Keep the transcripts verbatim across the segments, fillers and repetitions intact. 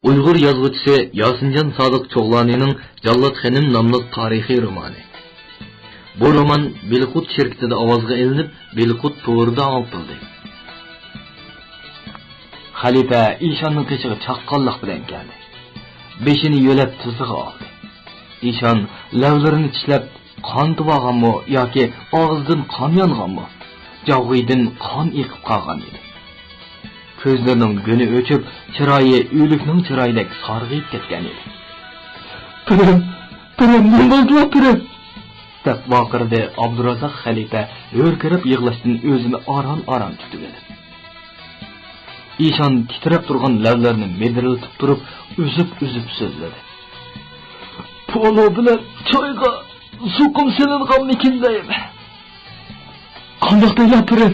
ئۇيغۇر يازغۇچىسى ياسىنجان سادىق چوغلانىنىڭ جاللات خېنىم ناملىق تارىخىي رومانى. بۇ رومان بىلقۇت شىركىتىدە ئاۋازغا ئېلىنىپ، بىلقۇت تورىدا ئاڭلىتىلدى. خەلىپە ئىشاننىڭ قېشىغا چاققانلىق بىلەن كەلدى. بېشىنى يۆلەپ تىزىغا ئالدى. ئىشان لەۋلىرىنى چىشلەپ، قان تۇۋالغانمۇ ياكى ئاغزىدىن قان يانغانمۇ؟ جاۋغىيدىن قان ئېقىپ قالغان ئىدى. كۆزلىرىنىڭ گۈنى ئۆچۈپ، چىرايى ئۆلۈكنىڭ چىرايىدەك سارغىيىپ كەتكەن ئىدى. «پىرىم، پىرىم، نېمە بولدىلا، پىرىم؟» دەپ ۋارقىرىدى ئابدۇرازاق خەلىپە ھۆركىرەپ يىغلاشتىن ئۆزىنى ئاران-ئاران تۇتۇۋېلىپ. ئىشان تىترەپ تۇرغان لەۋلىرىنى مىدىرلىتىپ تۇرۇپ، ئۈزۈپ-ئۈزۈپ سۆزلىدى. «پولۇ بىلەن چايغا زۇقۇم سېلىنغانمىكىن دەيمەن.» «قانداق دەيلا، پىرىم،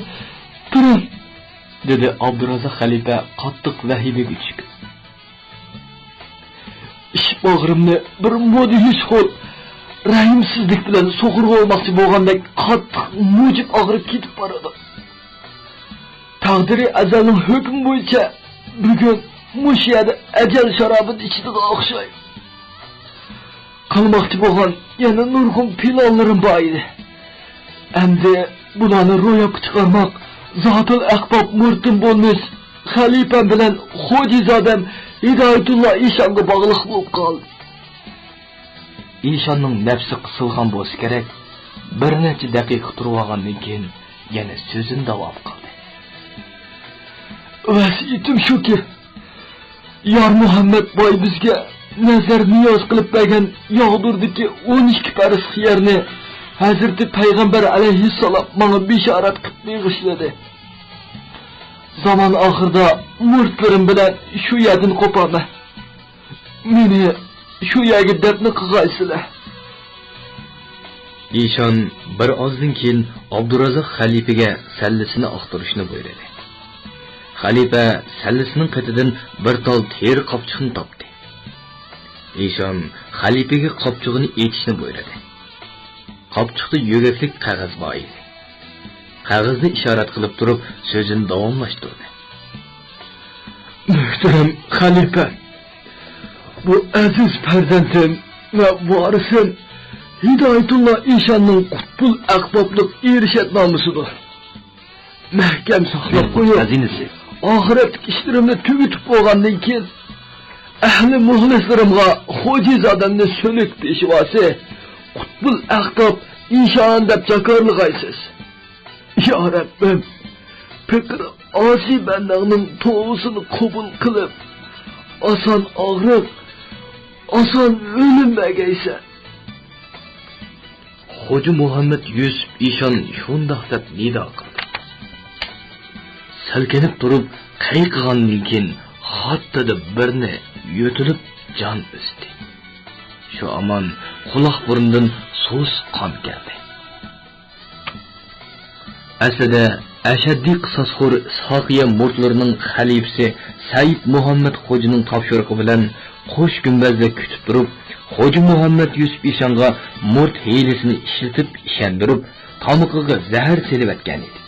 پىرىم؟» دېدى ئابدۇرازاق خەلىپە قاتتىق ۋەھىمىگە چۈشۈپ. «ئىچ باغرىمنى بىر مۇدھىش خور رەھىمسىزلىك بىلەن سۇغۇرۇۋالماقچى بولغاندەك قاتتىق مۇجۇپ ئاغرىپ كېتىپ بارىدۇ. تەقدىرى ئەزەلنىڭ ھۆكمى بويىچە بۈگۈن مۇشۇ يەردە ئەجەل شارابىنى ئىچىدىغان ئوخشايدۇ. قىلماقچى بولغان يەنە نۇرغۇن پىلانلىرىم بار ئىدى. ئەمدى بۇلارنى روياپقا چىقارماق زاتۇل ئەخباب مۇرتىم بولمىش خەلىپەم بىلەن خوجىزادەم ھىدايەتۇللا ئىشانغا باغلىق بولۇپ قالدى.» ئىشاننىڭ نەپسى قىسىلغان بولسا كېرەك، بىر نەچچە دەقىقە تۇرۇۋالغاندىن كېيىن يەنە سۆزىنى داۋام قىلدى. «ۋەسىيىتىم شۇكى، يار مۇھەممەد باي بىزگە نەزەر نىياز قىلىپ بەرگەن ياغدۇردىكى ئون ئىككى پەرىسخ يەرنى ھەزرىتى پەيغەمبەر ئەلەيھىسسالام ماڭا بېشارەت قىلىپ بېغىشلىدى. زامان ئاخىرىدا مۇرىتلىرىم بىلەن شۇ يەردىن قوپارمەن. مېنى شۇ يەرگە دەپنە قىلغايسىلەر.» ئىشان بىر ئازدىن كېيىن ئابدۇرازاق خەلىپىگە سەللىسىنى ئاختۇرۇشنى بۇيرۇدى. خەلىپە سەللىسىنىڭ قېتىدىن بىر تال تېرە قاپچۇقنى تاپتى. ئىشان خەلىپىگە قاپچۇقىنى ئېچىشنى بۇيرۇدى. قاپچۇقتا يۆگەكلىك قەغەز بار ئىدى. قەغەزنى ئىشارەت قىلىپ تۇرۇپ سۆزىنى داۋاملاشتۇردى. «مۆھتەرەم خەلىپە، بۇ ئەزىز پەرزەنتىم ۋە ۋارىسىم ھىدايەتۇللا ئىشاننىڭ قۇتبۇل ئەخبابلىق ئىرشادنامىسىدۇر. مەھكەم ساقلاپ قويۇپ، خەزىنىسى، ئاخىرەتلىك ئىشلىرىمنى تۈگىتىپ بولغاندىن كېيىن، ئەھلى مۇخلىسلىرىمغا خوجىزادەمنى سۆلۈك پېشۋاسى قۇتبۇل ئەخباب ئىشان دەپ جاكارلىغايسىز. يا رەببىم، پېقىر ئاسىي بەندەڭنىڭ توۋىسىنى قوبۇل قىلىپ، ئاسان ئاغرىق، ئاسان ئۆلۈم بەرگەيسەن.» خوجا مۇھەممەد يۈسۈپ ئىشان شۇنداق دەپ نىدا قىلدى. سەلكىنىپ تۇرۇپ قەي قىلغاندىن كېيىن، خاتتىدە بىرنى يۆتىلىپ جان ئۈزدى. شۇ ھامان قۇلاق بۇرنىدىن سۇس قان كەلدى. ئەسلىدە ئەشەددىي قىساسخور ساقىيە مۇرىتلىرىنىڭ خەلىپىسى سەئىد مۇھەممەد خوجىنىڭ تاپشۇرۇقى بىلەن قوش گۈمبەزدە كۈتۈپ تۇرۇپ، خوجا مۇھەممەد يۈسۈپ ئىشانغا مۇرىت ھىيلىسىنى ئىشلىتىپ ئىشەندۈرۈپ، تامىقىغا زەھەر سېلىۋەتكەن ئىدى.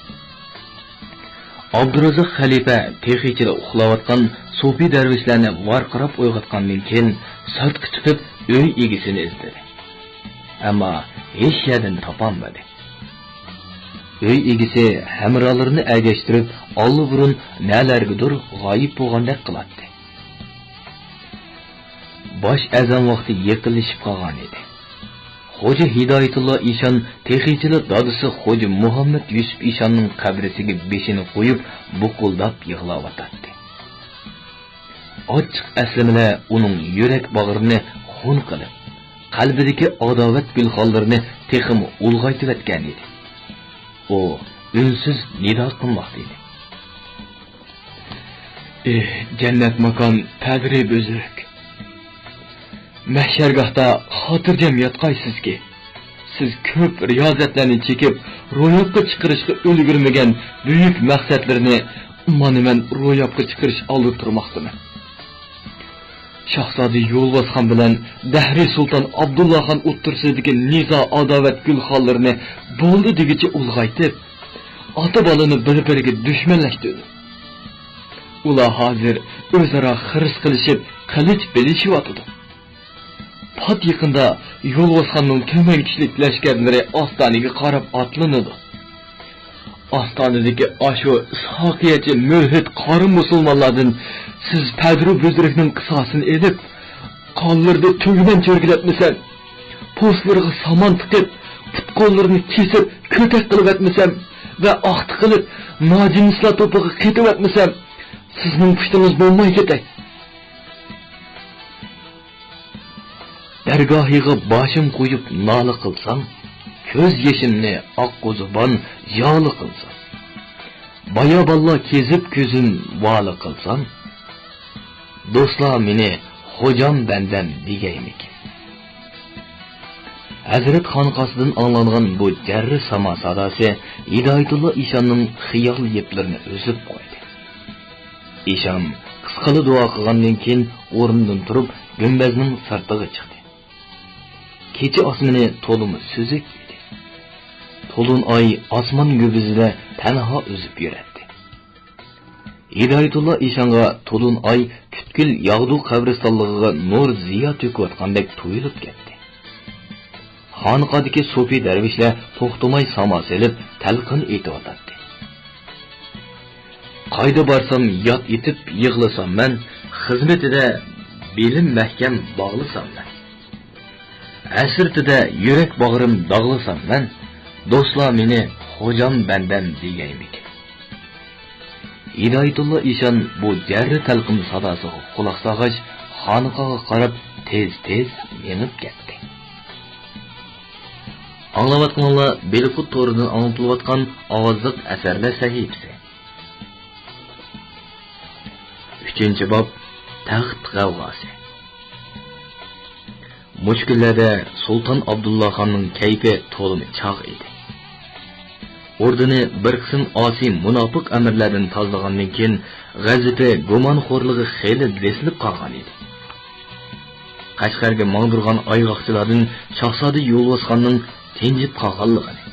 ئابدۇرازاق خەلىپە تېخىچىلا ئۇخلاۋاتقان سوپى دەرۋىشلەرنى ۋارقىراپ ئويغاتقاندىن كېيىن، سىرتقا چىقىپ ئۆي ئىگىسىنى ئىزدىدى. ئەمما ھېچ يەردىن تاپالمىدى. ئۆي ئىگىسى ھەمراھلىرىنى ئەگەشتۈرۈپ، ئاللىبۇرۇن نەلەرگىدۇر غايىب بولغاندەك قىلاتتى. باش ئەزان ۋاقتى يېقىنلىشىپ قالغان ئىدى. خوجا ھىدايەتۇللا ئىشان تېخىچىلا دادىسى خوجا مۇھەممەد يۈسۈپ ئىشاننىڭ قەبرىسىگە بېشىنى قويۇپ، بۇقۇلداپ يىغلاۋاتاتتى. ئاچچىق ئەسلىمىلەر ئۇنىڭ يۈرەك باغرىنى خۇن قىلىپ، قەلبىدىكى ئاداۋەت گۈلخانلىرىنى تېخىمۇ ئۇلغايتىۋەتكەن ئىدى. ئۇ ئۈنسىز نىدا قىلماقتا ئىدى. ئېھ، جەننەت ماكان پەدرى بۈزۈك! مەھشەرگاھتا خاتىرجەم ياتقايسىزكى، سىز كۆپ رىيازەتلەرنى چېكىپ، روياپقا چىقىرىشقا ئۈلگۈرمىگەن بۈيۈك مەقسەتلىرىنى مانا مەن روياپقا چىقىرىش ئالدىدا تۇرماقتىمەن. شاھزادە يولۋاسخان بىلەن دەھرىي سۇلتان ئابدۇللاخان ئوتتۇرىسىدىكى نىزا-ئاداۋەت گۈلخانلىرىنى بولدى دېگۈچە ئۇلغايتىپ، ئاتا-بالىنى بىر-بىرىگە دۈشمەنلەشتۈردى. ئۇلار ھازىر ئۆزئارا خىرىس قىلىشىپ، قىلىچ بېلىشىۋاتىدۇ. پات يېقىندا يولۋاسخاننىڭ تۈمەن كىشىلىك لەشكەرلىرى ئاستانىگە قاراپ ئاتلىنىدۇ. ئاستانىدىكى ئاشۇ ئىسھاقىيەچى مۆلھىد قارا مۇسۇلمانلاردىن سىز پەدرۇ بۈزرۈكنىڭ قىساسىنى ئېلىپ، قانلىرىدا تۈگمەن چۆرگىلەتمىسەم، پوستلىرىغا سامان تىقىپ، پۇت-قوللىرىنى كېسىپ، كۆتەك قىلىۋەتمىسەم ۋە ئاختا قىلىپ، ناجىنسلار توپىغا قېتىۋەتمىسەم، سىزنىڭ پۇشتىڭىز بولماي كېتەي. دەرگاھىغا باشىم قويۇپ نالە قىلسام، كۆز يېشىمنى ئاققۇ زۇبان يالە قىلسام، بايابانلار كېزىپ كۆزۈم ۋالە قىلسام، دوستلار مېنى خوجام بەندەم دېگەيمىكىن. ھەزرەت خانقاسىدىن ئاڭلانغان بۇ جەررى ساما ساداسى ھىدايەتۇللا ئىشاننىڭ خىيال يىپلىرىنى ئۈزۈپ قويدى. ئىشان قىسقىلا دۇئا قىلغاندىن كېيىن ئورنىدىن تۇرۇپ، گۈمبەزنىڭ سىرتىغا چىقتى. كېچە ئاسمىنى تولىمۇ سۈزۈك ئىدى. تولۇن ئاي ئاسمان گۈمبىزىدە تەنھا ئۈزۈپ يۈرەتتى. ھىدايەتۇللا ئىشانغا تولۇن ئاي پۈتكۈل ياغدۇ قەبرىستانلىقىغا نۇر زىيا تۆكۈۋاتقاندەك تۇيۇلۇپ كەتتى. خانىقادىكى سوپى دەرۋىشلەر توختىماي ساما سېلىپ، تەلقىن ئېيتىۋاتاتتى. قايدا بارسام ياد ئېتىپ يىغلىسام مەن، خىزمىتىدە بېلىم مەھكەم باغلىسام مەن. ھەسرىتىدە يۈرەك باغرىم داغلىسام مەن، دوستلار مېنى خوجام بەندەم دېگەيمىكىن. ھىدايەتۇللا ئىشان بۇ جەررى تەلقىن ساداسىغا قۇلاق سالغاچ، خانىقاغا قاراپ تېز-تېز مېڭىپ كەتتى. ئاڭلاۋاتقىنىڭلار بېلىقۇت تورىدىن ئاڭلىتىلىۋاتقان ئاۋازلىق ئەسەرلەر سەھىپىسى. ئۈچىنچى باب، تەخت غەۋغاسى. مۇشۇ كۈنلەردە سۇلتان ئابدۇللا خاننىڭ كەيپى تولىمۇ چاغ ئىدى. ئوردىنى بىر قىسىم ئاسىي مۇناپىق ئەمىرلەردىن تازىلىغاندىن كېيىن، غەزىپى، گۇمانخورلۇقى خېلى بېسىلىپ قالغان ئىدى. قەشقەرگە ماڭدۇرغان ئايغاقچىلاردىن شاھزادە يولۋاسخاننىڭ تىنجىپ قالغانلىقىنى،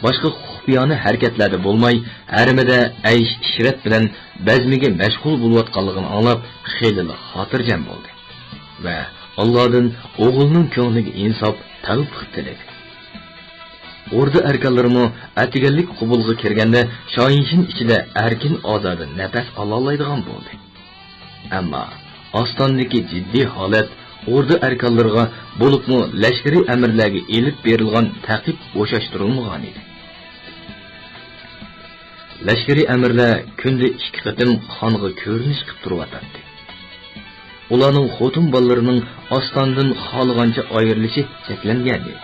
باشقا خۇپىيانە ھەرىكەتلەردە بولماي، ھەرىمىدە ئەيش-ئىشرەت بىلەن بەزمىگە مەشغۇل بولۇۋاتقانلىقىنى ئاڭلاپ، خېلىلا خاتىرجەم بولدى ۋە ئاللادىن ئوغلىنىڭ كۆڭلىگە ئىنساپ، تەۋپىق تىلىدى. ئوردا ئەركانلىرىمۇ ئەتىگەنلىك قوبۇلغا كىرگەندە، شاھىنشىن ئىچىدە ئەركىن-ئازادە نەپەس ئالالايدىغان بولدى. ئەمما ئاستانىدىكى جىددىي ھالەت ئوردا ئەركانلىرىغا، بولۇپمۇ لەشكىرىي ئەمىرلەرگە ئېلىپ بېرىلغان تەقىب بوشاشتۇرۇلمىغانىدى. لەشكىرىي ئەمىرلەر كۈندە ئىككى قېتىم خانغا كۆرۈنۈش قىلىپ تۇرۇۋاتاتتى. ئۇلارنىڭ خوتۇن بالىلىرىنىڭ ئاستاندىن خالىغانچە ئايرىلىشى چەكلەنگەنىدى.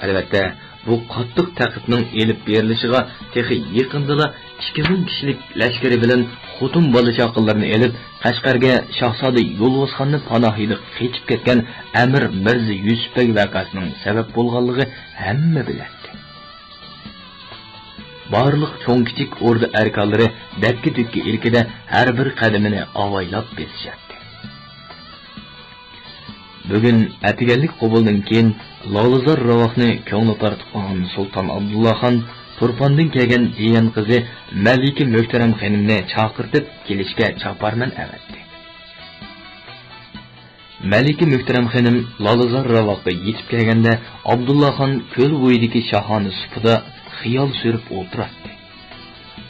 ئەلۋەتتە، بۇ قاتتىق تەقىبنىڭ ئېلىپ بېرىلىشىغا تېخى يېقىندىلا ئىككى مىڭ كىشىلىك لەشكىرى بىلەن خوتۇن بالا-چاقىلىرىنى ئېلىپ، قەشقەرگە شاھزادە يولۋاسخاننى پاناھىدا قېچىپ كەتكەن ئەمىر مىرزا يۈسۈپ بەگ ۋەقەسىنىڭ سەۋەب بولغانلىقى ھەممە بىلەتتى. بارلىق چوڭ-كىچىك ئوردا ئەركانلىرى دەككە-دۈككە ئىلكىدە ھەر بىر قەدىمىنى ئاۋايلاپ بېسىشاتتى. بۈگۈن ئەتىگەنلىك قوبۇلدىن كېيىن، لالىزار راۋاقنى كۆڭلى تارتىپ قالغان سۇلتان ئابدۇللا خان تۇرپاندىن كەلگەن جىيەن قىزى مەلىكە مۆھتەرەم خېنىمنى چاقىرتىپ كېلىشكە چاپارمەن ئەۋەتتى. مەلىكە مۆھتەرەم خېنىم لالىزار راۋاققا يېتىپ كەلگەندە، ئابدۇللا خان كۆل بويىدىكى شاھانە سۇپىدا خىيال سۈرۈپ ئولتۇراتتى.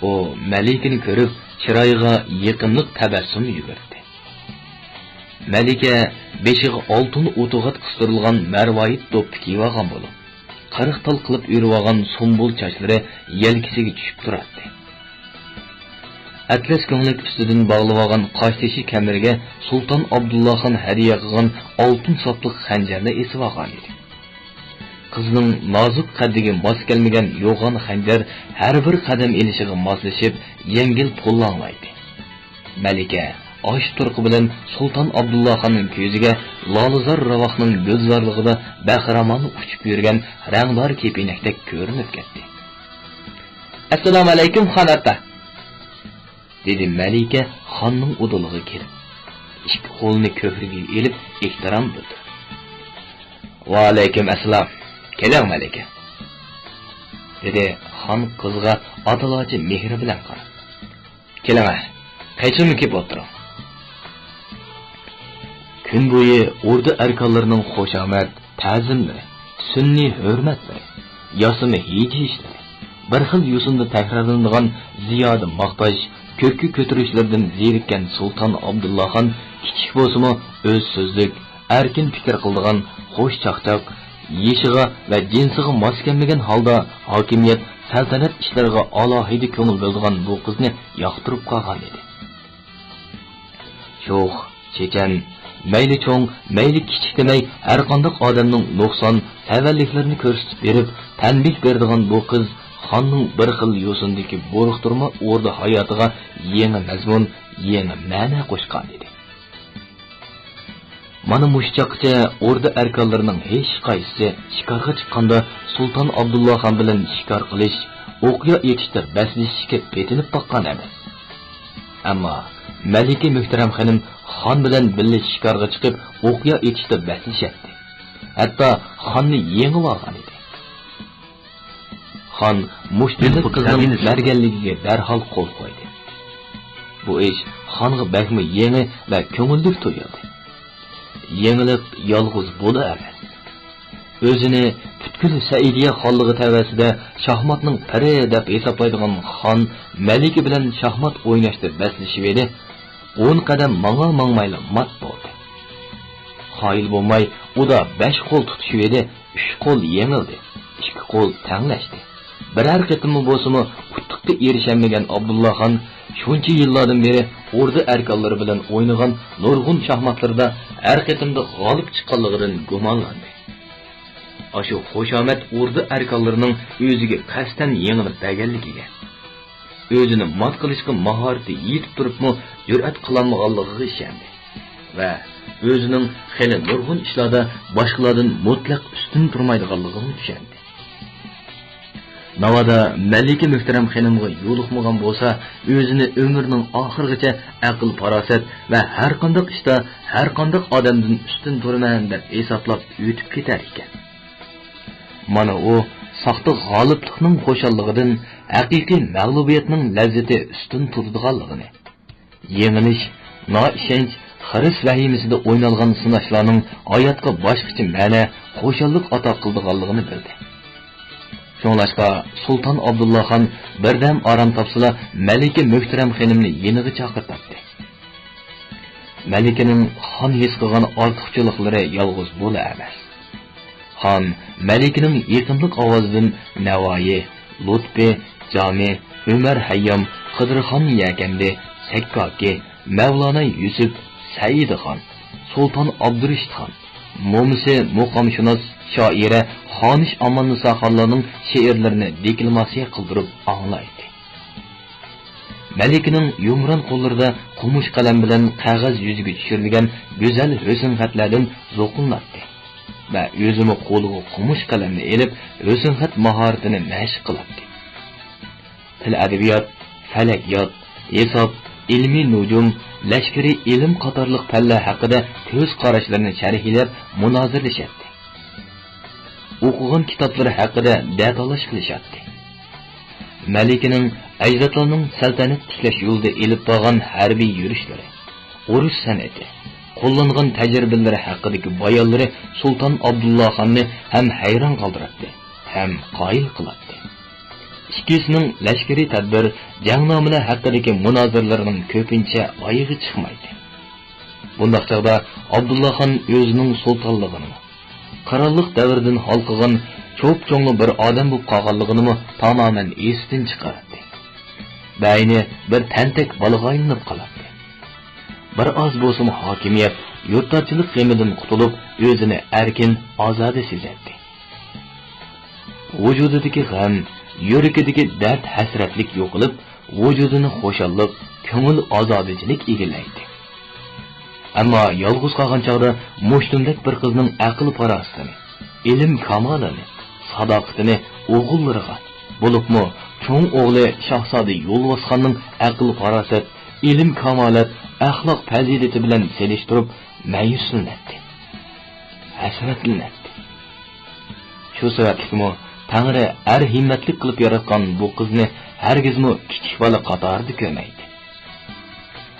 ئۇ مەلىكىنى كۆرۈپ، چىرايىغا يېقىملىق تەبەسسۇم يۈگۈردى. مەلىكە بېشىغا ئالتۇن ئوتۇغات قىستۇرۇلغان مەرۋايىت دوپپا كىيىۋالغان بولۇپ، قىرىق تال قىلىپ ئۆرۈۋالغان سۇمبۇل چاچلىرى يەلكىسىگە چۈشۈپ تۇراتتى. ئەتلەس كۆڭلەك ئۈستىدىن باغلىۋالغان قاشتېشى كەمىرىگە سۇلتان ئابدۇللا خان ھەدىيە قىلغان ئالتۇن ساپلىق خەنجەرنى ئېسىۋالغانىدى. قىزنىڭ نازۇك قەددىگە ماس كەلمىگەن يوغان خەنجەر ھەر بىر قەدەم ئېلىشىغا ماسلىشىپ، يەڭگىل پوللاڭلايتتى. مەلىكە ئاش تۇرقى بىلەن سۇلتان ئابدۇللا خاننىڭ كۆزىگە لالىزار راۋاقنىڭ گۈلزارلىقىدا بەخىرامان ئۇچۇپ يۈرگەن رەڭدار كېپىنەكتەك كۆرۈنۈپ كەتتى. «ئەسسالامۇئەلەيكۇم، خان ئاتا!» دېدى مەلىكە خاننىڭ ئۇدۇلىغا كېلىپ، ئىككى قولىنى كۆكرىكىگە ئېلىپ ئېھتىرام بىلدۈردى. «ۋەئەلەيكۇم ئەسسالام. كېلىڭ، مەلىكە.» دېدى خان قىزغا ئاتىلارچە مېھرى بىلەن قاراپ. «كېلىڭە، قېچىلماي كېلىپ ئولتۇرۇڭ.» كۈن بويى ئوردا ئەركانلىرىنىڭ خۇشامەت، تەزىملىرى، سۈنئىي ھۆرمەتلىرى، ياسىما ھىجىيىشلىرى، بىر خىل يوسۇندا تەكرارلىنىدىغان زىيادە ماختاش، كۆككە كۆتۈرۈشلىرىدىن زېرىككەن سۇلتان ئابدۇللاخان كىچىك بولسىمۇ ئۆز سۆزلۈك، ئەركىن پىكىر قىلىدىغان، خۇش چاقچاق، يېشىغا ۋە جىنسىغا ماس كەلمىگەن ھالدا ھاكىمىيەت، سەلتەنەت ئىشلىرىغا ئالاھىدە كۆڭۈل بۆلىدىغان بۇ قىزنى ياقتۇرۇپ قالغان ئىدى. شوخ، چېچەن، مەيلى چوڭ، مەيلى كىچىك دېمەي، ھەرقانداق ئادەمنىڭ نۇقسان، تەۋەلىكلىرىنى كۆرسىتىپ بېرىپ، تەنبىھ بېرىدىغان بۇ قىز خاننىڭ بىر خىل يوسۇندىكى بۇرۇقتۇرما ئوردا ھاياتىغا يېڭى مەزمۇن، يېڭى مەنە قوشقان ئىدى. مانا مۇشۇ چاغقىچە ئوردا ئەركانلىرىنىڭ ھېچقايسىسى شىكارغا چىققاندا سۇلتان ئابدۇللا خان بىلەن شىكار قىلىش، ئوقيا ئېتىشتا بەسلىشىشكە پېتىنىپ باققان ئەمەس. ئەمما مەلىكە مۆھتەرەم خېنىم خان بىلەن بىللە شىكارغا چىقىپ، ئوقيا ئېتىشتا بەسلىشەتتى. ھەتتا خاننى يېڭىۋالغان ئىدى. خان مۇشتۇملۇق قىزنىڭ مەرگەنلىكىگە دەرھال قول قويدى. بۇ ئىش خانغا بەكمۇ يېڭى ۋە كۆڭۈللۈك تۇيۇلدى. يېڭىلىق يالغۇز بۇلا ئەمەس. ئۆزىنى پۈتكۈل سەئىدىيە خانلىقى تەۋەسىدە شاھماتنىڭ پىرى دەپ ھېسابلايدىغان خان مەلىكە بىلەن شاھمات ئويناشتا بەسلىشىۋىدى، ئون قەدەم ماڭا ماڭمايلا مات بولدى. قايىل بولماي ئۇدا بەش قول تۇتۇشۇۋىدى، ئۈچ قول يېڭىلدى، ئىككى قول تەڭلەشتى. بىرەر قېتىممۇ بولسىمۇ ئۇتۇققا ئېرىشەلمىگەن ئابدۇللا خان شۇنچە يىللاردىن بېرى ئوردا ئەركانلىرى بىلەن ئوينىغان نۇرغۇن شاھماتلىرىدا ھەر قېتىمدا غالىب چىققانلىقىدىن گۇمانلاندى. ئاشۇ خۇشامەت ئوردا ئەركانلىرىنىڭ ئۆزىگە قەستەن يېڭىلىپ بەرگەنلىكىگە، ئۆزىنى مات قىلىشقا ماھارىتى يېتىپ تۇرۇپمۇ جۈرئەت قىلالمىغانلىقىغا ئىشەندى ۋە ئۆزىنىڭ خېلى نۇرغۇن ئىشلاردا باشقىلاردىن مۇتلەق ئۈستۈن تۇرمايدىغانلىقىغىمۇ چۈشەندى. ناۋادا مەلىكە مۆھتەرەم خېنىمغا يولۇقمىغان بولسا، ئۆزىنى ئۆمرىنىڭ ئاخىرىغىچە ئەقىل-پاراسەت ۋە ھەرقانداق ئىشتا ھەرقانداق ئادەمدىن ئۈستۈن تۇرىمەن دەپ ھېسابلاپ ئۆتۈپ كېتەر ئىكەن. مانا ئۇ ساختا غالىبلىقنىڭ خۇشاللىقىدىن ھەقىقىي مەغلۇبىيەتنىڭ لەززىتى ئۈستۈن تۇرىدىغانلىقىنى، يېڭىلىش، نائىشەنچ، خىرىس ۋەھىمىسىدە ئوينالغان سىناشلارنىڭ ھاياتقا باشقىچە مەنە، خۇشاللىق ئاتا قىلىدىغانلىقىنى بىلدى. شۇڭلاشقا سۇلتان ئابدۇللا خان بىردەم ئارام تاپسىلا، مەلىكە مۆھتەرەم خېنىمنى يېنىغا چاقىرتاتتى. مەلىكىنىڭ خان ھېس قىلغان ئارتۇقچىلىقلىرى يالغۇز بۇلا ئەمەس. خان مەلىكىنىڭ يېقىملىق ئاۋازىدىن نەۋايى، لۇتپى، جامى، ئۆمەر ھەييام، قىدىرخان يەكەندى، سەككاكى، مەۋلانا يۈسۈپ، سەئىدىخان، سۇلتان ئابدۇرېشىتخان، مومىسى، مۇقامشۇناس، شائىرە خانىش ئاماننىساخانلارنىڭ شېئىرلىرىنى دېكلاماتسىيە قىلدۇرۇپ ئاڭلايتتى. مەلىكىنىڭ يۇمران قوللىرىدا قومۇش قەلەم بىلەن قەغەز يۈزىگە چۈشۈرۈلگەن گۈزەل ھۆسن خەتلەردىن زوقۇملاتتى ۋە ئۆزىمۇ قولىغا قومۇش قەلەمنى ئېلىپ، ھۆسن خەت ماھارىتىنى مەشىق قىلاتتى. تىل-ئەدەبىيات، پەلەكىيات، ھېساب، ئىلمىي نۇجۇم، لەشكىرىي ئىلىم قاتارلىق پەنلەر ھەققىدە كۆز قاراشلىرىنى شەرھلەپ مۇنازىرىلىشەتتى. ئوقۇغان كىتابلىرى ھەققىدە دەتالاش قىلىشاتتى. مەلىكىنىڭ ئەجدادلارنىڭ سەلتەنەت تىكلەش يولىدا ئېلىپ بارغان ھەربىي يۈرۈشلىرى، ئۇرۇش سەنئىتى، قوللانغان تەجرىبىلىرى ھەققىدىكى بايانلىرى سۇلتان ئابدۇللا خاننى ھەم ھەيران قالدۇراتتى، ھەم قايىل قىلاتتى. ئىككىسىنىڭ لەشكىرىي تەدبىر، جەڭنامىلەر ھەققىدىكى مۇنازىرىلىرىنىڭ كۆپىنچە ئايىغى چىقمايتتى. بۇنداق چاغدا ئابدۇللا خان ئۆزىنىڭ سۇلتانلىقىنىمۇ، قىرانلىق دەۋرىدىن ھالقىغان چوپچوڭلا بىر ئادەم بولۇپ قالغانلىقىنىمۇ تامامەن ئېسىدىن چىقىراتتى. بەينى بىر تەنتەك بالىغا ئايلىنىپ قالاتتى. بىر ئاز بولسىمۇ ھاكىمىيەت، يۇرتدارچىلىق غېمىدىن قۇتۇلۇپ، ئۆزىنى ئەركىن، ئازادە سېزەتتى. ۋۇجۇدىدىكى غەم، يۈرىكىدىكى دەرد-ھەسرەتلىك يوقىلىپ، ۋۇجۇدىنى خۇشاللىق، كۆڭۈل ئازادىچىلىك ئىگىلەيتتى. ئەمما يالغۇز قالغان چاغدا مۇشتۇمدەك بىر قىزنىڭ ئەقىل-پاراسىتىنى، ئىلىم-كامالىنى، ساداقىتىنى ئوغۇللىرىغا، بولۇپمۇ چوڭ ئوغلى شاھزادە يولۋاسخاننىڭ ئەقىل-پاراسەت، ئىلىم-كامالەت، ئەخلاق-پەزىلىتى بىلەن سېلىشتۇرۇپ مەيۈسلىنەتتى، ھەسرەتلىنەتتى. شۇ سەۋەبلىكمۇ تەڭرى ئەر ھىممەتلىك قىلىپ ياراتقان بۇ قىزنى ھەرگىزمۇ كىچىك بالا قاتارىدا كۆرمەيتتى.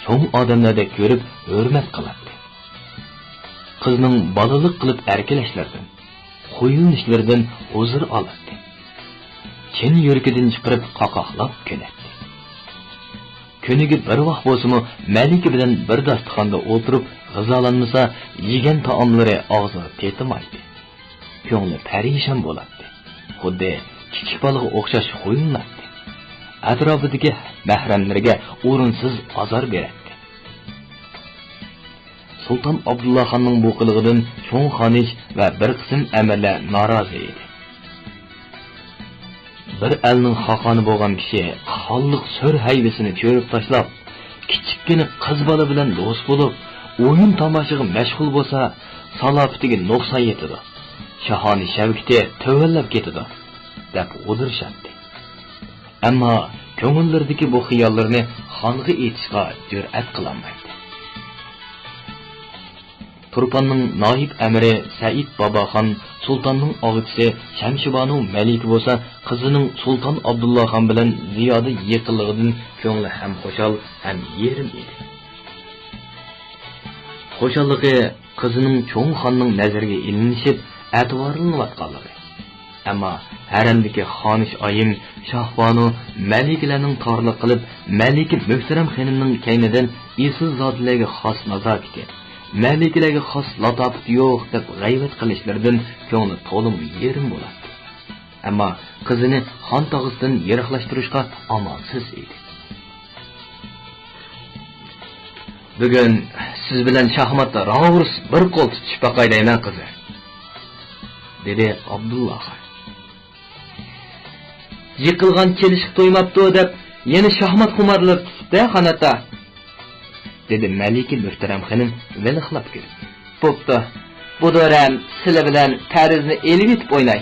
چوڭ ئادەملەردەك كۆرۈپ ھۆرمەت قىلاتتى. قىزنىڭ بالىلىق قىلىپ ئەركىلەشلىرىدىن، خۇيلىنىشلىرىدىن ھۇزۇر ئالاتتى. چىن يۈرىكىدىن چىقىرىپ قاقاقلاپ كۈلەتتى. كۈنىگە بىر ۋاق بولسىمۇ مەلىكە بىلەن بىر داستىخاندا ئولتۇرۇپ غىزالانمىسا، يېگەن تائاملىرى ئاغزىغا تېتىمايتتى. كۆڭلى پەرىشان بولاتتى. خۇددى كىچىك بالىغا ئوخشاش خۇيلىناتتى. ئەتراپىدىكى مەھرەملىرىگە ئورۇنسىز ئازار بېرەتتى. سۇلتان ئابدۇللاخاننىڭ بۇ قىلىقىدىن چوڭ خانىش ۋە بىر قىسىم ئەمىرلەر نارازى ئىدى. بىر ئەلنىڭ خاقانى بولغان كىشى خانلىق سۆر ھەيۋىسىنى چۆرۈپ تاشلاپ، كىچىككىنە قىز بالا بىلەن دوست بولۇپ، ئويۇن-تاماشىغا مەشغۇل بولسا، سالاپىتىگە نۇقسان يېتىدۇ، شاھانە شەۋكىتى تۆۋەنلەپ كېتىدۇ، دەپ غۇدۇرىشاتتى. ئەمما كۆڭۈللىرىدىكى بۇ خىياللىرىنى خانغا ئېيتىشقا جۈرئەت قىلالمايتتى. تۇرپاننىڭ نائىب ئەمىرى سەئىد باباخان، سۇلتاننىڭ ئاغىچىسى شەمشىبانۇ مەلىكە بولسا قىزىنىڭ سۇلتان ئابدۇللاخان بىلەن زىيادە يېقىنلىقىدىن كۆڭلى ھەم خۇشال، ھەم يېرىم ئىدى. خۇشاللىقى قىزىنىڭ چوڭ خاننىڭ نەزىرىگە ئىلىنىشىپ ئەتىۋارلىنىۋاتقانلىقى. ئەمما ھەرەمدىكى خانىش ئايىم شاھبانۇ مەلىكىلەرنىڭ تارلىق قىلىپ، مەلىكە مۆھتەرەم خېنىمنىڭ كەينىدىن ئېسىلزادىلەرگە خاس نازاكىتى، مەلىكىلەرگە خاس لاتاپىتى يوق دەپ غەيۋەت قىلىشلىرىدىن كۆڭلى تولىمۇ يېرىم بولاتتى. ئەمما قىزىنى خان تاغىسىدىن يىراقلاشتۇرۇشقا ئامالسىز ئىدى. بۈگۈن سىز بىلەن شاھماتتا راۋۇرۇس بىر قول تۇتۇشۇپ باقاي دەيمەن، قىزى، دېدى ئابدۇللا خان. يىقىلغان چېلىشقا تويماپتۇ دەپ، يەنە شاھمات خۇمارلىرى تۇتۇپتۇ، خان ئاتا، دېدى مەلىكە مۆھتەرەم خېنىم ۋىلىقلاپ كۈلۈپ. بوپتۇ، بۇ دورەم سىلە بىلەن پەرىزنى ئېلىۋېتىپ ئويناي.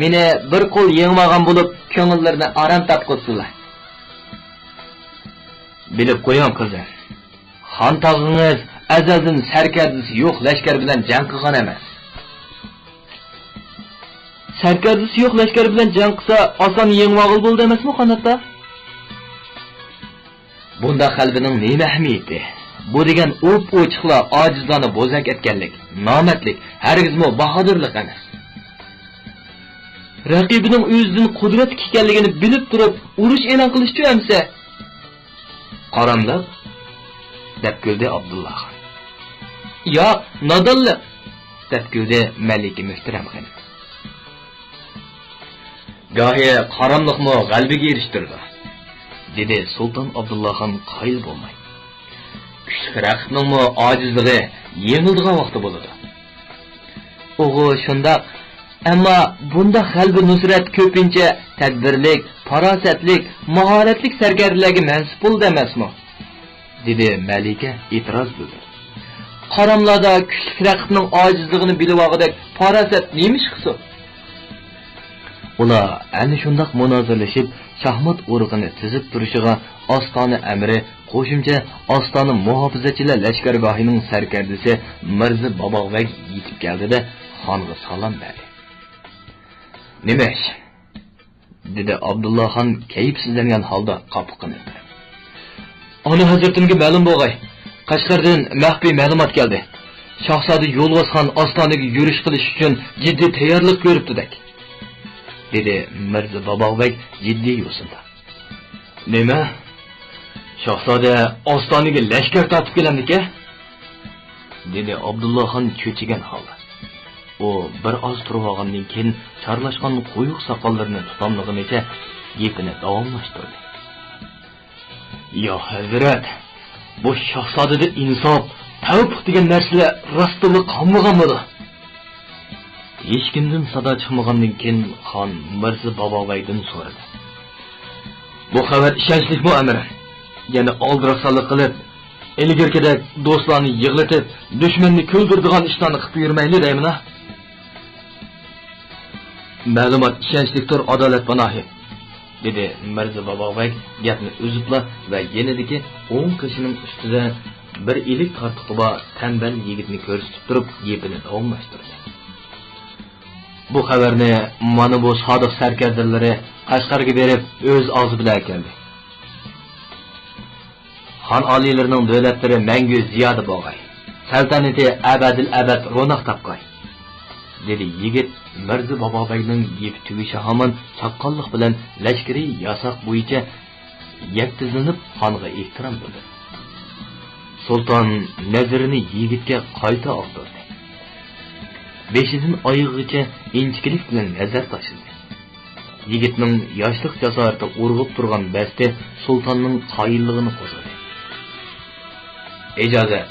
مېنى بىر قول يېڭىۋالغان بولۇپ، كۆڭۈللىرىنى ئاران تاپقۇزسىلا. بىلىپ قويۇڭ، قىزىم. خان تاغىڭىز ئەزەلدىن سەركەردىسى يوق لەشكەر بىلەن جەڭ قىلغان ئەمەس. سەركەردىسى يوق لەشكەر بىلەن جەڭ قىلسا، ئاسان يېڭىۋالغىلى بولىدۇ ئەمەسمۇ، خان ئاتا؟ بۇنداق غەلىبىنىڭ نېمە ئەھمىيىتى؟ بۇ دېگەن ئوپئوچۇقلا ئاجىزلارنى بوزەك ئەتكەنلىك، نامەردلىك، ھەرگىزمۇ باھادىرلىق ئەمەس. رەقىبىنىڭ ئۆزىدىن قۇدرەتلىك ئىكەنلىكىنى بىلىپ تۇرۇپ، ئۇرۇش ئېلان قىلىشچۇ ئەمىسە؟ قاراملىق، دەپ كۈلدى ئابدۇللا خان. ياق، نادانلىق، دەپ كۈلدى مەلىكە مۆھتەرەم خېنىم. گاھى قاراملىقمۇ غەلىبىگە ئېرىشتۈرىدۇ، دېدى سۇلتان ئابدۇللا خان قايىل بولماي. كۈچلۈك رەقىبنىڭمۇ ئاجىزلىقى يېڭىلىدىغان ۋاقتى بولىدۇ. ئۇغۇ شۇنداق، ئەمما بۇنداق غەلىبە نۇسرەت كۆپىنچە تەدبىرلىك، پاراسەتلىك، ماھارەتلىك سەركەردىلەرگە مەنسۇپ بولىدۇ ئەمەسمۇ؟ دېدى مەلىكە ئېتىراز بىلدۈرۈپ. قاراملاردا كۈچلۈك رەقىبنىڭ ئاجىزلىقىنى بىلىۋالغۇدەك پاراسەت نېمە ئىش قىلسۇن؟ ئۇلار ئەنە شۇنداق مۇنازىرىلىشىپ، شاھمات ئۇرۇقىنى تىزىپ تۇرۇشىغا ئاستانە ئەمىرى، قوشۇمچە ئاستانە مۇھاپىزەتچىلەر لەشكەرگاھىنىڭ سەركەردىسى مىرزا باباغ بەگ يېتىپ كەلدى-دە، خانغا سالام بەردى. نېمە ئىش؟ دېدى ئابدۇللا خان كەيپسىزلەنگەن ھالدا قاپىقىنى. ئانا ھەزرىتىمگە مەلۇم بولغاي، قەشقەردىن مەخپىي مەلۇمات كەلدى. شاھزادە يولۋاس خان ئاستانىگە يۈرۈش قىلىش ئۈچۈن جىددىي تەييارلىق كۆرۈپتۇدەك، دېدى مىرزا باباغ بەگ جىددىي يوسۇندا. نېمە؟ شاھزادە ئاستانىگە لەشكەر تارتىپ كېلەمدىكەن؟ دېدى ئابدۇللا خان چۆچۈگەن ھالدا. ئۇ بىر ئاز تۇرۇۋالغاندىن كېيىن، چارلاشقان قويۇق ساقاللىرىنى تۇتاملىغىنىچە گېپىنى داۋاملاشتۇردى. يا ھەزرەت، بۇ شاھزادىدە ئىنساپ، تەۋپىق دېگەن نەرسىلەر راستتىنلا قالمىغانمىدۇ؟ ھېچكىمدىن سادا چىقمىغاندىن كېيىن، خان مىرزا باباۋەيدىن سورىدى. بۇ خەۋەر ئىشەنچلىكمۇ، ئەمىر؟ يەنە ئالدىراشسانلىق قىلىپ، ئىلگىرىكىدەك دوستلارنى يىغلىتىپ، دۈشمەننى كۈلدۈرىدىغان ئىشلارنى قىلىپ يۈرمەيلى دەيمىنا؟ مەلۇمات ئىشەنچلىكتۇر، ئادالەت پاناھى، دېدى مىرزا باباغ بەگ گەپنى ئۈزۈپلا ۋە يېنىدىكى ئوڭ قېشىنىڭ ئۈستىدە بىر ئىلىك تارتۇقى بار تەمبەل يىگىتنى كۆرسىتىپ تۇرۇپ گېپىنى داۋاملاشتۇردى. بۇ خەۋەرنى مانا بۇ سادىق سەركەردىلىرى قەشقەرگە بېرىپ ئۆز ئاغزى بىلەن ئەكەلدى. خان ئالىيلىرىنىڭ دۆلەتلىرى مەڭگۈ زىيادە بولغاي. سەلتەنىتى ئەبەدىل ئەبەد روناق تاپقاي، دېدى يىگىت مىرزا بابابەگنىڭ يىپ تۈگۈشى ھامان چاققانلىق بىلەن لەشكىرىي ياساق بويىچە يەپتىزلىنىپ خانغا ئېھتىرام بىلدۈردى. سۇلتان نەزىرىنى يىگىتكە قايتا ئاغدۇردى. بېشىدىن ئايىغىغىچە ئىنچىكىلىك بىلەن نەزەر تاشلىدى. يىگىتنىڭ ياشلىق جاسارىتى ئۇرغۇپ تۇرغان بەستى سۇلتاننىڭ قايىللىقىنى قوزغىدى. ئىجازەت،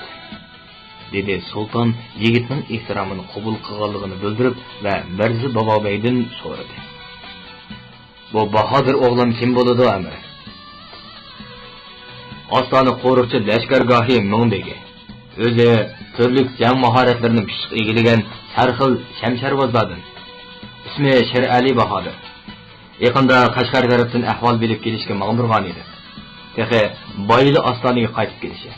دېدى سۇلتان يىگىتنىڭ ئېھتىرامىنى قوبۇل قىلغانلىقىنى بىلدۈرۈپ ۋە مىرزا بابابەگدىن سورىدى. بۇ باھادىر ئوغلۇم كىم بولىدۇ، ئەمىر؟ ئاستانە قورۇقچى لەشكەرگاھى مىڭبېگى. ئۆزى تۈرلۈك جەڭ ماھارەتلىرىنى پىششىق ئىگىلىگەن سەرخىل شەمشەرۋازلاردىن. ئىسمى شېرئەلى باھادىر. يېقىندا قەشقەر تەرەپتىن ئەھۋال بىلىپ كېلىشكە ماڭدۇرغان ئىدى. تېخى بايىلى ئاستانىگە قايتىپ كېلىشى.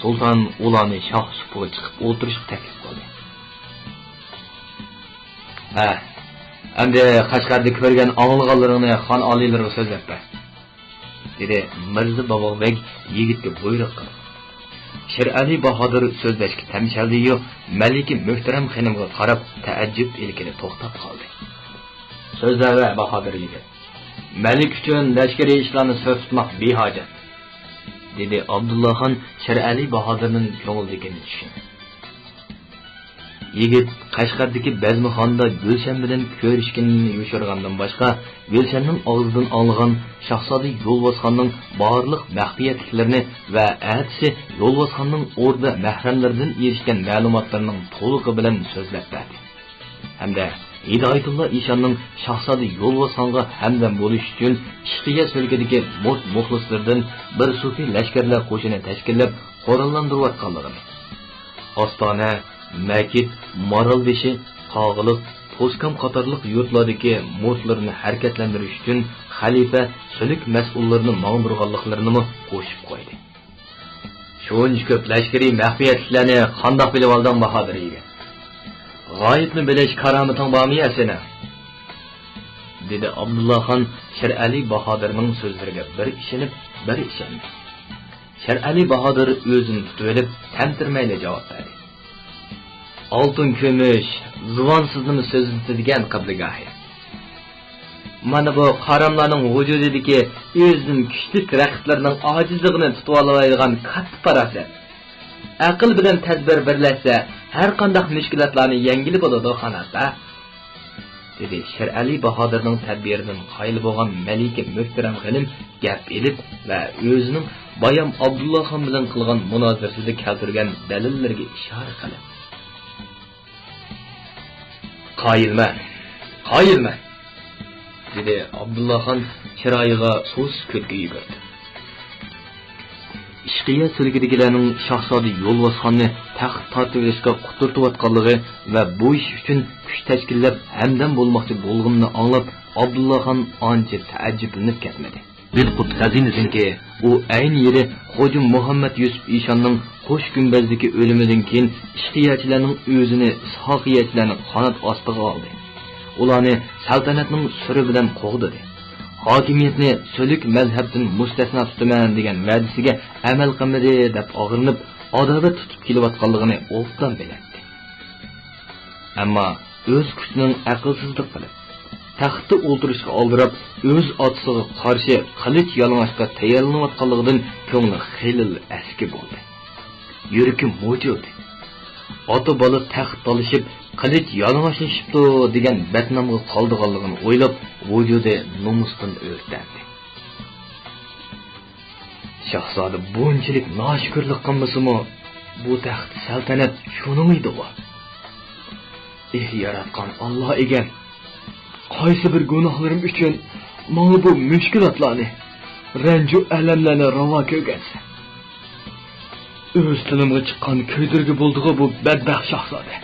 سۇلتان ئۇلارنى شاھ سۇپىغا چىقىپ ئولتۇرۇشقا تەكلىپ قىلدى. ھە، ئەمدى قەشقەردە كۆرگەن ئاڭلىغانلىرىڭنى خان ئالىيلىرىغا سۆزلەپ بەر، دېدى مىرزا بابۇغ بەگ يىگىتكە بۇيرۇق قىلىپ. شېرئەلى باھادىر سۆزلەشكە تەمشەلدى-يۇ، مەلىكە مۆھتەرەم خېنىمغا قاراپ تەئەججۈپ ئىلكىدە توختاپ قالدى. سۆزلەۋەر، باھادىر يىگىت. مەلىكە ئۈچۈن لەشكىرىي ئىشلارنى سىر تۇتماق بىھاجەت، دېدى ئابدۇللاخان شېرئەلى باھادىرنىڭ كۆڭلىدىكىنى چۈشىنىپ. يىگىت قەشقەردىكى بەزمىخانىدا گۈلشەن بىلەن كۆرۈشكىنىنى يوشۇرغاندىن باشقا، گۈلشەننىڭ ئاغزىدىن ئاڭلىغان شاھزادە يولۋاسخاننىڭ بارلىق مەخپىيەتلىكلىرىنى ۋە ئەتىسى يولۋاسخاننىڭ ئوردا مەھرەملىرىدىن ئېرىشكەن مەلۇماتلىرىنىڭ تولۇقى بىلەن سۆزلەپ بەردى. ھەمدە ھىدايەتۇللا ئىشاننىڭ شاھزادە يولۋاسخانغا ھەمدەم بولۇش ئۈچۈن ئىشقىيە سۆلكىدىكى مۇرت مۇخلىسلىرىدىن بىر سۇپى لەشكەرلەر قوشۇنى تەشكىللەپ قوراللاندۇرۇۋاتقانلىقىنى، ئاستانە، مەكىت، مارالبېشى، قاغىلىق، پوسكام قاتارلىق يۇرتلاردىكى مۇرتلىرىنى ھەرىكەتلەندۈرۈش ئۈچۈن خەلىپە سۆلۈك مەسئۇللىرىنى ماڭدۇرغانلىقلىرىنىمۇ قوشۇپ قويدى. شۇنچە كۆپ لەشكىرىي مەخپىيەتلىكلەرنى قانداق بىلىۋالدىڭ، باھادىر يىگىت؟ غايىبنى بىلىش كارامىتىڭ بارمۇ يا سېنىڭ؟ دېدى ئابدۇللاخان شېرئەلى باھادىرنىڭ سۆزلىرىگە بىر ئىشىنىپ، بىر ئىشەنمەي. شېرئەلى باھادىر ئۆزىنى تۇتۇۋېلىپ، تەمتىرىمەيلا جاۋاب بەردى. ئالتۇن كۈمۈش زۇۋانسىزنىمۇ سۆزلىتىدىكەن، قىبلىگاھى. مانا بۇ قاراملارنىڭ ۋۇجۇدىدىكى ئۆزىدىن كۈچلۈك رەقىبلىرىنىڭ ئاجىزلىقىنى تۇتۇۋالالايدىغان كاتتا پاراسەت. ئەقىل بىلەن تەدبىر بىرلەشسە، ھەر قانداق مۈشكۈلاتلارنى يەڭگىلى بولىدۇ، قانات-ھە، دېدى شېرئەلى باھادىرنىڭ تەدبىرىدىن قايىل بولغان مەلىكە مۆھتەرەم خېنىم گەپ ئېلىپ ۋە ئۆزىنىڭ بايام ئابدۇللاخان بىلەن قىلغان مۇنازىرىسىدە كەلتۈرگەن دەلىللىرىگە ئىشارە قىلىپ. قايىلمەن، قايىلمەن، دېدى ئابدۇللاخان چىرايىغا سۇس كۈلكە يۈگۈرتۈپ. ئىشقىيە سۆلكىدىكىلەرنىڭ شاھزادە يولۋاسخاننى تەخت تارتىۋېلىشقا قۇترىتىۋاتقانلىقى ۋە بۇ ئىش ئۈچۈن كۈچ تەشكىللەپ ھەمدەم بولماقچى بولغىنىنى ئاڭلاپ، ئابدۇللاخان ئانچە تەئەججۈپلىنىپ كەتمىدى. بىلقۇت خەزىنىدىنكى ئۇ ئەينى يىلى خوجا مۇھەممەد يۈسۈپ ئىشاننىڭ قوش گۈمبەزدىكى ئۆلۈمىدىن كېيىن ئىشقىيەچىلەرنىڭ ئۆزىنى ساقىيەچىلەرنىڭ قانات ئاستىغا ئالدى. ئۇلارنى سەلتەنەتنىڭ سۈرى بىلەن قوغدىدى. ھاكىمىيەتنى سۈلۈك مەزھەپتىن مۇستەسنا تۇتىمەن دېگەن ۋەدىسىگە ئەمەل قىلمىدى دەپ ئاغرىنىپ، ئاداۋەت تۇتۇپ كېلىۋاتقانلىقىنى ئوبدان بىلەتتى. ئەمما ئۆز كۈچىنىڭ ئەقىلسىزلىق قىلىپ، تەختتە ئولتۇرۇشقا ئالدىراپ، ئۆز ئاتىسىغا قارشى قىلىچ يالىڭاچقا تەييارلىنىۋاتقانلىقىدىن كۆڭلى خېلىلا ئەسكى بولدى. يۈرىكى مۇجۇلدى. ئاتا-بالا تەخت تالىشىپ، قىلىچ يالىڭاچلىشىپتۇ دېگەن بەتنامغا قالىدىغانلىقىنى ئويلاپ، ۋۇجۇدى نومۇستىن ئۆرتەندى. شاھزادە بۇنچىلىك ناشۈكۈرلۈك قىلمىسىمۇ، بۇ تەخت سەلتەنەت شۇنىڭ ئىدىغۇ. ئېھ، ياراتقان ئاللا ئىگەم، قايسى بىر گۇناھلىرىم ئۈچۈن ماڭا بۇ مۈشكۈلاتلارنى، رەنجۇ ئەلەملەرنى راۋا كۆرگەنسەن؟ ئۆز تىلىمغا چىققان كۆيدۈرگە بولدىغۇ بۇ بەتبەخت شاھزادە.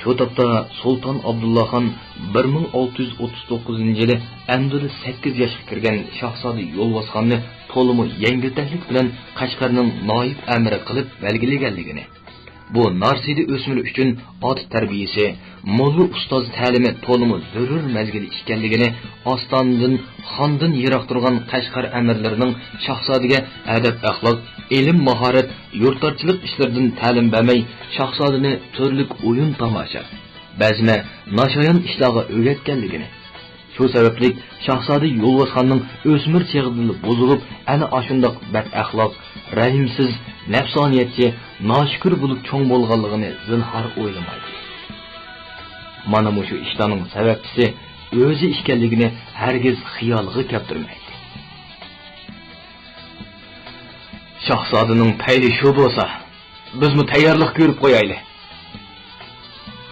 شۇ تاپتا سۇلتان ئابدۇللاخان بىر مىڭ ئالتە يۈز ئوتتۇز توققۇزىنچى يىلى ئەمدىلا سەككىز ياشقا كىرگەن شاھزادە يولۋاسخاننى تولىمۇ يەڭگىلتەكلىك بىلەن قەشقەرنىڭ نايىب ئەمىرى قىلىپ بەلگىلىگەنلىكىنى، بۇ نارسىدى ئۆسمۈر ئۈچۈن ئاتا تەربىيىسى، موللا ئۇستاز تەلىمى تولىمۇ زۆرۈر مەزگىل ئىكەنلىكىنى ئاستانىدىن، خاندىن يىراق تۇرغان قەشقەر ئەمىرلىرىنىڭ شاھزادىگە ئەدەپ-ئەخلاق، ئىلىم-ماھارەت، يۇرتلارچىلىق ئىشلىرىدىن تەلىم بەرمەي، شاھزادىنى تۈرلۈك ئويۇن-تاماشا، بەزمە، ناشايان ئىشلارغا ئۆگەتكەنلىكىنى، شۇ سەۋەبلىك شاھزادە يولۋاسخاننىڭ ئۆسمۈر چېغىدىلا بۇزۇلۇپ، ئەنە ئاشۇنداق بەدئەخلاق، رەھىمسىز، نەپسانىيەتچى، ناشۈكۈر بولۇپ چوڭ بولغانلىقىنى زىنھار ئويلىمايتتى. مانا مۇشۇ ئىشلارنىڭ سەۋەبچىسى ئۆزى ئىكەنلىكىنى ھەرگىز خىيالىغا كەلتۈرمەيتتى. شاھزادىنىڭ پەيلى شۇ بولسا، بىزمۇ تەييارلىق كۆرۈپ قويايلى،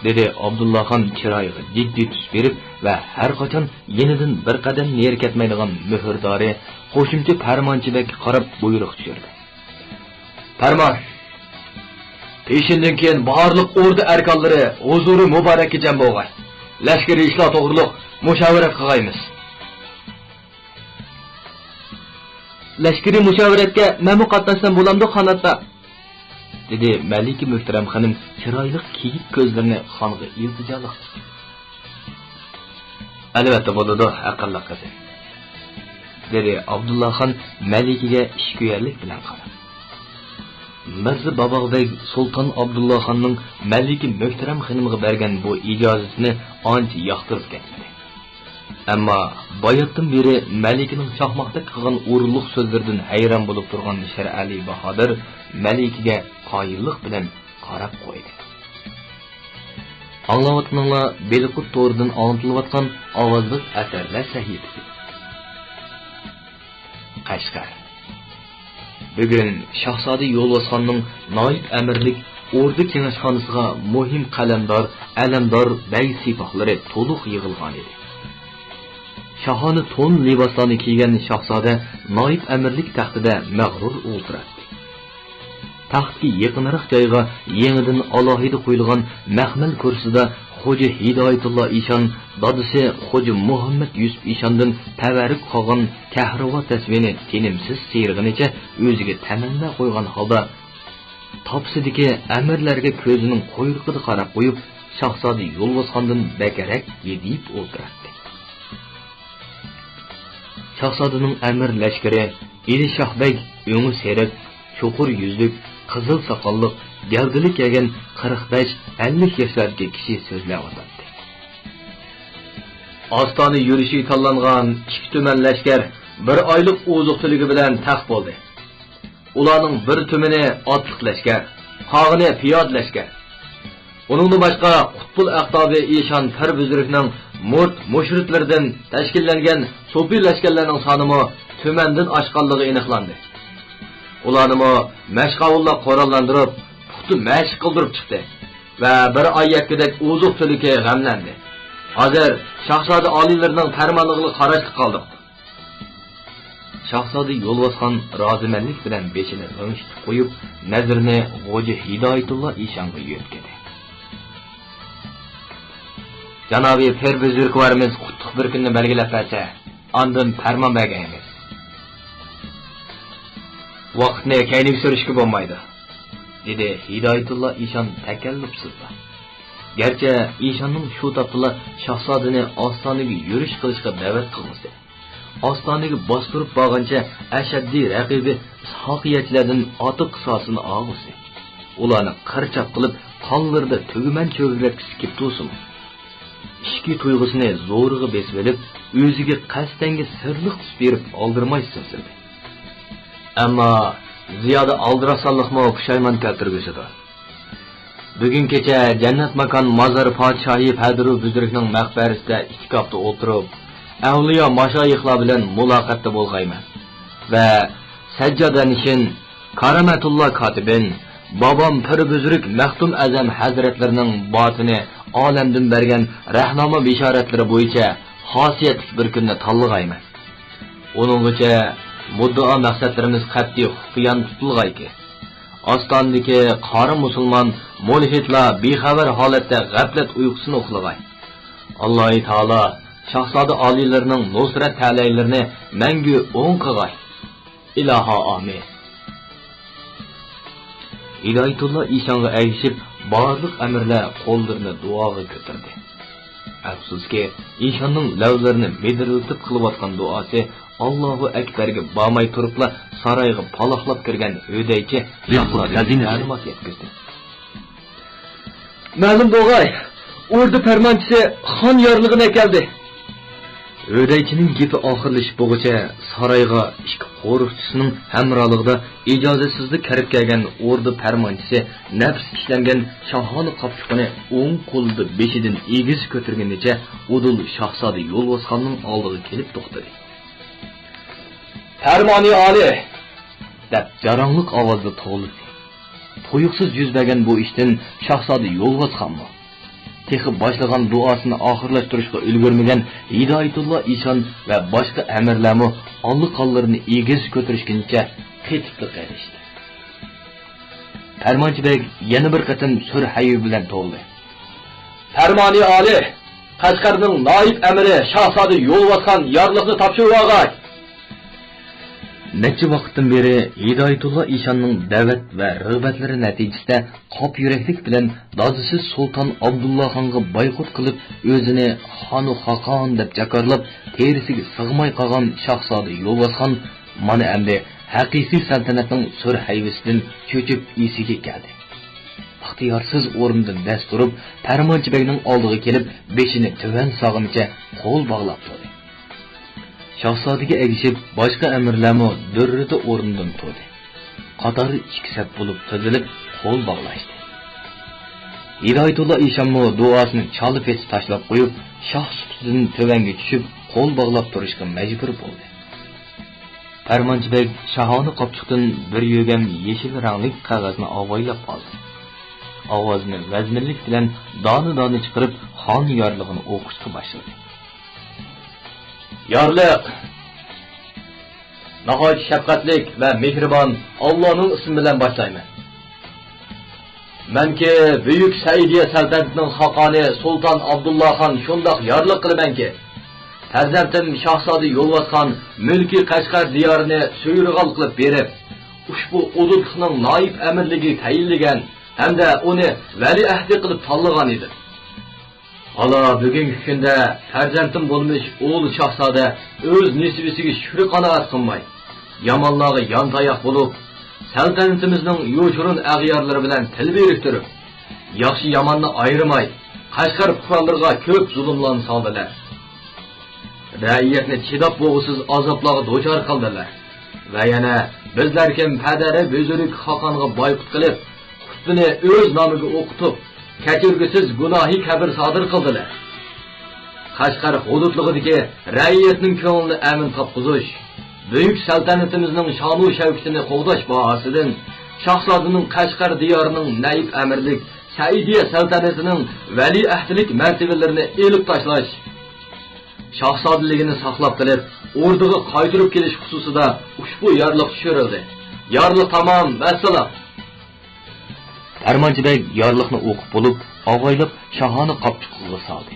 دېدى ئابدۇللاخان چىرايىغا جىددىي تۈس بېرىپ ۋە ھەر قاچان يېنىدىن بىر قەدەم نېرى كەتمەيدىغان مۆھۈردارى قوشۇمچە پەرمانچىدەك قاراپ بۇيرۇق چۈشۈردى. پەرمان! پېشىندىن كېيىن بارلىق ئوردا ئەركانلىرى ھۇزۇرى مۇبارەككە جەم بولغاي. لەشكىرىي ئىشلار توغرۇلۇق مۇشاۋىرەت قىلغايمىز. لەشكىرىي مۇشاۋىرەتكە مەنمۇ قاتناشسام بولامدۇ، خان ئاتا؟ دېدى مەلىكە مۆھتەرەم خېنىم چىرايلىق كېيىك كۆزلىرىنى خانغا ئىلتىجالىق تىكىپ. ئەلۋەتتە بولىدۇ، ئەقىللىق قىزىم، دېدى ئابدۇللا خان مەلىكىگە ئىچكۆيەرلىك بىلەن قاراپ. مىرزا باباغبەگ سۇلتان ئابدۇللا خاننىڭ مەلىكە مۆھتەرەم خېنىمغا بەرگەن بۇ ئىجازىتىنى ئانچە ياقتۇرۇپ كەتمىدى. ئەمما باياتتىن بېرى مەلىكىنىڭ چاقماقتەك قىلغان ئورۇنلۇق سۆزلىرىدىن ھەيران بولۇپ تۇرغان شېرئەلى باھادىر مەلىكىگە قايىللىق بىلەن قاراپ قويدى. ئاڭلاۋاتقىنىڭلار بېلىققۇت تورىدىن ئاڭلىتىلىۋاتقان ئاۋازلىق ئەسەرلەر سەھىپىسى. قەشقەر. بۈگۈن شاھزادە يولۋاسخاننىڭ نايىپ ئەمىرلىك ئوردا كېڭەشخانىسىغا مۇھىم قەلەمدار، ئەلەمدار، بەگ سىپاھلىرى تولۇق يىغىلغانىدى. شاھانە تون لىباسلارنى كىيگەن شاھزادە نايىپ ئەمىرلىك تەختىدە مەغرۇر ئولتۇراتتى. تەختكە يېقىنراق جايغا يېڭىدىن ئالاھىدە قويۇلغان مەخمەل كۇرسىدا خوجا ھىدايەتۇللا ئىشان، دادىسى خوجا مۇھەممەد يۈسۈپ ئىشاندىن تەۋەررۈك قالغان كەھرىۋا تەسۋىنى تىنىمسىز سىيرىغىنىچە ئۆزىگە تەمەننا قويغان ھالدا، تاپىسىدىكى ئەمىرلەرگە كۆزىنىڭ قۇيرۇقىدا قاراپ قويۇپ، شاھزادە يولۋاسخاندىن بەكرەك ھىدىيىپ ئولتۇراتتى. شاھزادىنىڭ ئەمىر لەشكىرى ئېلى شاھ بەگ، ئۆڭى سېرىق، چوقۇر يۈزلۈك، قىزىل ساقاللىق، گەۋدىلىك كەلگەن قىرىق بەش، ئەللىك ياشلاردىكى كىشى سۆزلەۋاتاتتى. ئاستانە يۈرۈشى تاللانغان ئىككى تۈمەن لەشكەر بىر ئايلىق ئوزۇق-تۈلۈكى بىلەن تەخت بولدى. ئۇلارنىڭ بىر تۈمىنى ئاتلىق لەشكەر، قالغىنى پىيادە لەشكەر. ئۇنىڭدىن باشقا، قۇتبۇل ئەقتابى ئىشان پىر بۈزرۈكنىڭ مۇرت مۇشرىتلىرىدىن تەشكىللەنگەن سوپى لەشكەرلەرنىڭ سانىمۇ تۈمەندىن ئاشقانلىقى ئېنىقلاندى. ئۇلارنىمۇ مەشقاۋۇللار قوراللاندۇرۇپ، پۇختا مەشىق قىلدۇرۇپ چىقتى ۋە بىر ئاي يەتكۈدەك ئوزۇق-تۈلۈكى غەملەندى. ھازىر شاھزادە ئالىيلىرىنىڭ پەرمانلىقىغا قاراشلىق قالدۇق. شاھزادە يولۋاسخان رازىمەنلىك بىلەن بېشىنى غىڭشىتىپ قويۇپ، نەزىرىنى غوجا ھىدايەتۇللا ئىشانغا يۆتكىدى. جانابىي پىر بۈزرۈكۋارىمىز قۇتلۇق بىر كۈننى بەلگىلەپ بەرسە، ئاندىن پەرمان بەرگەيمىز. ۋاقىتنى كەينىگە سۈرۈشكە بولمايدۇ، دېدى ھىدايەتۇللا ئىشان تەكەللۇپسىزلا. گەرچە ئىشاننىڭ شۇ تاپتىلا شاھزادىنى ئاستانىگە يۈرۈش قىلىشقا دەۋەت قىلغۇسى، ئاستانىگە باستۇرۇپ بارغانچە ئەشەددىي رەقىبى ئىسھاقىيەچىلەردىن ئاتا قىساسىنى ئالغۇسى، ئۇلارنى قىرچاق قىلىپ، قانلىرىدا تۈگىمەن چۆگىلەتكۈسى كېلىپ تۇرسىمۇ، ئىچكى تۇيغۇسىنى زورىغا بېسىۋېلىپ، ئۆزىگە قەستەنگە سىرلىق تۈس بېرىپ ئالدىرىماي سىنسىدى. ئەمما زىيادە ئالدىراشسانلىقمۇ پۇشايمان كەلتۈرگۈسىدۇر. بۈگۈن كېچە جەننەت ماكان مازار پادىشاھى پەدىرۇ بۈزرۈكنىڭ مەقبەرىسىدە ئېتىكاپتا ئولتۇرۇپ، ئەۋلىيا ماشايىخلار بىلەن مۇلاقاتتا بولغايمەن ۋە سەججادەنىشىن، كارامەتۇللا كاتىبىن، بابام پىر بۈزرۈك مەختۇم ئەزەم ھەزرەتلىرىنىڭ باتىنى ئالەمدىن بەرگەن رەھناما بېشارەتلىرى بويىچە خاسىيەتلىك بىر كۈننى تاللىغايمەن. ئۇنىڭغىچە مۇددىئا مەقسەتلىرىمىز قەتئىي خۇپىيان تۇتۇلغايكى، ئاستانىدىكى قارا مۇسۇلمان مۇلھىدلار بىخەۋەر ھالەتتە غەپلەت ئۇيقۇسىنى ئۇخلىغاي. ئاللاھى تائالا شاھزادە ئالىيلىرىنىڭ نۇسرەت تەلەيلىرىنى مەڭگۈ ئوڭ قىغاي. ئىلاھا ئامىن. ھىدايەتۇللا ئىشانغا ئەگىشىپ، بارلىق ئەمىرلەر قوللىرىنى دۇئاغا كۆتۈردى. ئەپسۇسكى، ئىشاننىڭ لەۋلىرىنى مىدىرلىتىپ قىلىۋاتقان دۇئاسى ئاللاھۇ ئەكبەرگە بارماي تۇرۇپلا سارايغا پالاقلاپ كىرگەن ھۆدەيچى شاھزادىگە مەلۇمات يەتكۈزدى. مەلۇم بولغاي، ئوردا پەرمانچىسى خان يارلىقىنى ئەكەلدى. ھۆدەيچىنىڭ گېپى ئاخىرلىشىپ بولغۇچە سارايغا ئىككى قورۇقچىسىنىڭ ھەمراھلىقىدا ئىجازەتسىزلا كىرىپ كەلگەن ئوردا پەرمانچىسى نەپىس ئىشلەنگەن شاھانە قاپچۇقىنى ئوڭ قولىدا بېشىدىن ئېگىز كۆتۈرگىنىچە ئۇدۇل شاھزادە يولۋاسخاننىڭ ئالدىغا كېلىپ توختىدى. پەرمانى ئالىي! دەپ جاراڭلىق ئاۋازدا توۋلىدى. تۇيۇقسىز يۈز بەرگەن بۇ ئىشتىن شاھزادە يولۋاسخانمۇ، تېخى باشلىغان دۇئاسىنى ئاخىرلاشتۇرۇشقا ئۈلگۈرمىگەن ھىدايەتۇللا ئىشان ۋە باشقا ئەمىرلەرمۇ ئاللىقانلىرىنى ئېگىز كۆتۈرۈشكىنىچە قېتىپلا قېرىشتى. پەرمانچى بەگ يەنە بىر قېتىم سۈر ھەيۋە بىلەن توۋلىدى. پەرمانى ئالىي، قەشقەرنىڭ نائىب ئەمىرى شاھزادە يولۋاسخان يارلىقنى تاپشۇرۇۋالغاي! نەچچە ۋاقىتتىن بېرى ھىدايەتۇللا ئىشاننىڭ دەۋەت ۋە رىغبەتلىرى نەتىجىسىدە قاپ يۈرەكلىك بىلەن دادىسى سۇلتان ئابدۇللاخانغا بايقۇت قىلىپ، ئۆزىنى خانۇ خاقان دەپ جاكارلاپ، تېرىسىگە سىغماي قالغان شاھزادە يولۋاسخان مانا ئەمدى ھەقىقىي سەلتەنەتنىڭ سۈر ھەيۋىسىدىن چۆچۈپ ئېسىگە كەلدى. ئىختىيارسىز ئورنىدىن دەس تۇرۇپ، پەرمانچى بەگنىڭ ئالدىغا كېلىپ، بېشىنى تۆۋەن سالغىنىچە قول باغلاپ تۇردى. شاھزادىگە ئەگىشىپ، باشقا ئەمىرلەرمۇ دۈررىتى ئورنىدىن تۇردى. قاتار ئىككى سەپ بولۇپ تىزىلىپ، قول باغلاشتى. ھىدايەتۇللا ئىشانمۇ دۇئاسىنى چالا پېتى تاشلاپ قويۇپ، شاھ سۇپىسىدىن تۆۋەنگە چۈشۈپ، قول باغلاپ تۇرۇشقا مەجبۇر بولدى. پەرمانچى بەگ شاھانە قاپچۇقتىن بىر يۆگەم يېشىل رەڭلىك قەغەزنى ئاۋايلاپ ئالدى. ئاۋازىنى ۋەزمىنلىك بىلەن دانە-دانە چىقىرىپ، خان يارلىقىنى ئوقۇشقا باشلىدى. يارلىق! ناھايىتى شەپقەتلىك ۋە مېھرىبان ئاللانىڭ ئىسمى بىلەن باشلايمەن. مەنكى بۈيۈك سەئىدىيە سەلتەنىتىنىڭ خاقانى سۇلتان ئابدۇللاخان شۇنداق يارلىق قىلىمەنكى، پەرزەنتىم شاھزادە يولۋاسخان مۈلكى قەشقەر دىيارىنى سۈيرىغال قىلىپ بېرىپ، ئۇشبۇ ئۇدۇدلۇقنىڭ نائىب ئەمىرلىكىگە تەيىنلىگەن ھەمدە ئۇنى ۋەلىئەھدى قىلىپ تاللىغان ئىدىم. ئالا بۈگۈنكى كۈندە پەرزەنتىم بولمىش ئۇلۇغ شاھزادە ئۆز نېسىۋىسىگە شۈكرى قانائەت قىلماي، يامانلارغا يانتاياق بولۇپ، سەلتەنىتىمىزنىڭ يوشۇرۇن ئەغيارلىرى بىلەن تىل بىرىكتۈرۈپ، ياخشى ياماننى ئايرىماي، قەشقەر پۇقرالىرىغا كۆپ زۇلۇملارنى سالدىلە. رەئىيەتنى چىداپ بولغۇسىز ئازابلارغا دۇچار قىلدىلە. ۋە يەنە بىزلەركىن پەدەرى بۈزرۈك خاقانغا بايقۇت قىلىپ، خۇتبىنى ئۆز نامىغا ئوقۇتۇپ، كەچۈرگۈسىز گۇناھى كەبىر سادىر قىلدىلە. قەشقەر ھۇدۇدلۇقىدىكى رەئىيەتنىڭ كۆڭلىنى ئەمىن تاپقۇزۇش، بۈيۈك سەلتەنىتىمىزنىڭ شانۇ شەۋكىتىنى قوغداش باھاسىدىن، شاھزادىنىڭ قەشقەر دىيارىنىڭ نەيىپ ئەمىرلىك سەئىدىيە سەلتەنىتىنىڭ ۋەلىئەھدىلىك مەرتىۋىلىرىنى ئېلىپ تاشلاش، شاھزادىلىكىنى ساقلاپ قېلىپ، ئوردىغا قايتۇرۇپ كېلىش خۇسۇسىدا ئۇشبۇ يارلىق چۈشۈرۈلدى. يارلىق تامام، ۋەسسالام! پەرمانچى بەگ يارلىقنى ئوقۇپ بولۇپ، ئاۋايلاپ شاھانە قاپچۇقىغا سالدى.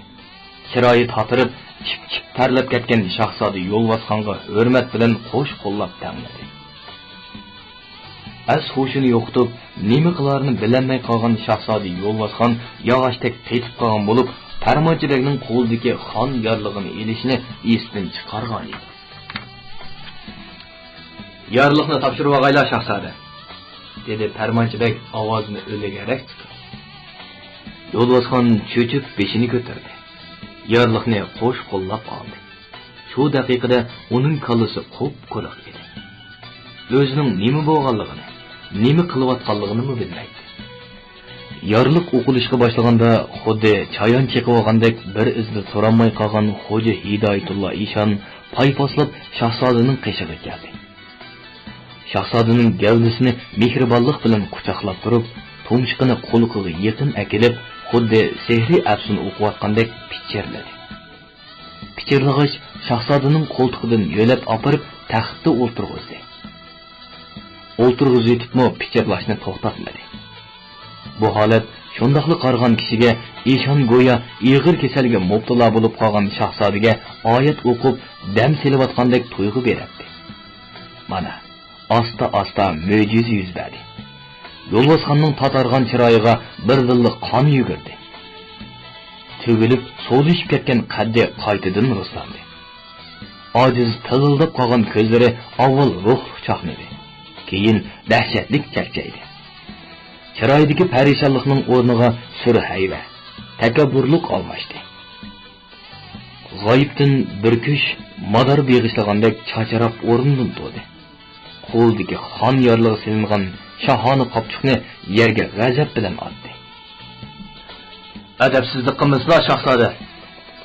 چىرايى تاتىرىپ، چىپ-چىپ تەرلەپ كەتكەن شاھزادە يولۋاسخانغا ھۆرمەت بىلەن قوش قوللاپ تەڭلىدى. ئەس-ھوشىنى يوقىتىپ، نېمە قىلارىنى بىلەلمەي قالغان شاھزادە يولۋاسخان ياغاچتەك قېتىپ قالغان بولۇپ، پەرمانچى بەگنىڭ قولىدىكى خان يارلىقىنى ئېلىشنى ئېسىدىن چىقارغان ئىدى. يارلىقنى تاپشۇرۇۋالغايلا، شاھزادە، دېدى پەرمانچى بەگ ئاۋازىنى ئۆلۈگەرەك چىقىرىپ. يولۋاسخان چۆچۈپ بېشىنى كۆتۈردى. يارلىقنى قوش قوللاپ ئالدى. شۇ دەقىقىدە ئۇنىڭ كاللىسى قۇپقۇرۇق ئىدى. ئۆزىنىڭ نېمە بولغانلىقىنى، نېمە قىلىۋاتقانلىقىنىمۇ بىلمەيتتى. يارلىق ئوقۇلۇشقا باشلىغاندا، خۇددى چايان چېقىۋالغاندەك بىر ئىزدا تۇرالماي قالغان خوجا ھىدايەتۇللا ئىشان پايپاسلاپ شاھزادىنىڭ قېشىغا كەلدى. شاھزادىنىڭ گەۋدىسىنى مېھرىبانلىق بىلەن قۇچاقلاپ تۇرۇپ، تۇمشۇقىنى قۇلىقىغا يېقىن ئەكېلىپ، خۇددى سېھرىي ئەپسۇن ئوقۇۋاتقاندەك پىچىرلىدى. پىچىرلىغاچ، شاھزادىنىڭ قولتۇقىدىن يۆلەپ ئاپىرىپ، تەختتە ئولتۇرغۇزدى. ئولتۇرغۇزۇۋېتىپمۇ پىچىرلاشنى توختاتمىدى. بۇ ھالەت شۇنداقلا قارىغان كىشىگە ئىشان گويا ئېغىر كېسەلگە مۇپتىلا بولۇپ قالغان شاھزادىگە ئايەت ئوقۇپ، دەم سېلىۋاتقاندەك تۇيغۇ بېرەتتى. مانا، ئاستا-ئاستا مۆجىزە يۈز بەردى. يولۋاسخاننىڭ تاتارغان چىرايىغا بىردىنلا قان يۈگۈردى. تۈگۈلۈپ، سولىيىشىپ كەتكەن قەددى قايتىدىن رۇسلاندى. ئاجىز پىلىلداپ قالغان كۆزلىرى ئاۋۋال روھلۇق چاقنىدى، كېيىن دەھشەتلىك چەكچەيدى. چىرايىدىكى پەرىشانلىقنىڭ ئورنىغا سۈر ھەيۋە، تەكەببۇرلۇق ئالماشتى. غايىبتىن بىر كۈچ مادار بېغىشلىغاندەك چاچراپ ئورنىدىن تۇردى. قولىدىكى خان يارلىقى سېلىنغان شاھانە قاپچۇقنى يەرگە غەزەپ بىلەن ئاتتى. ئەدەپسىزلىك قىلمىسىلا، شاھزادە.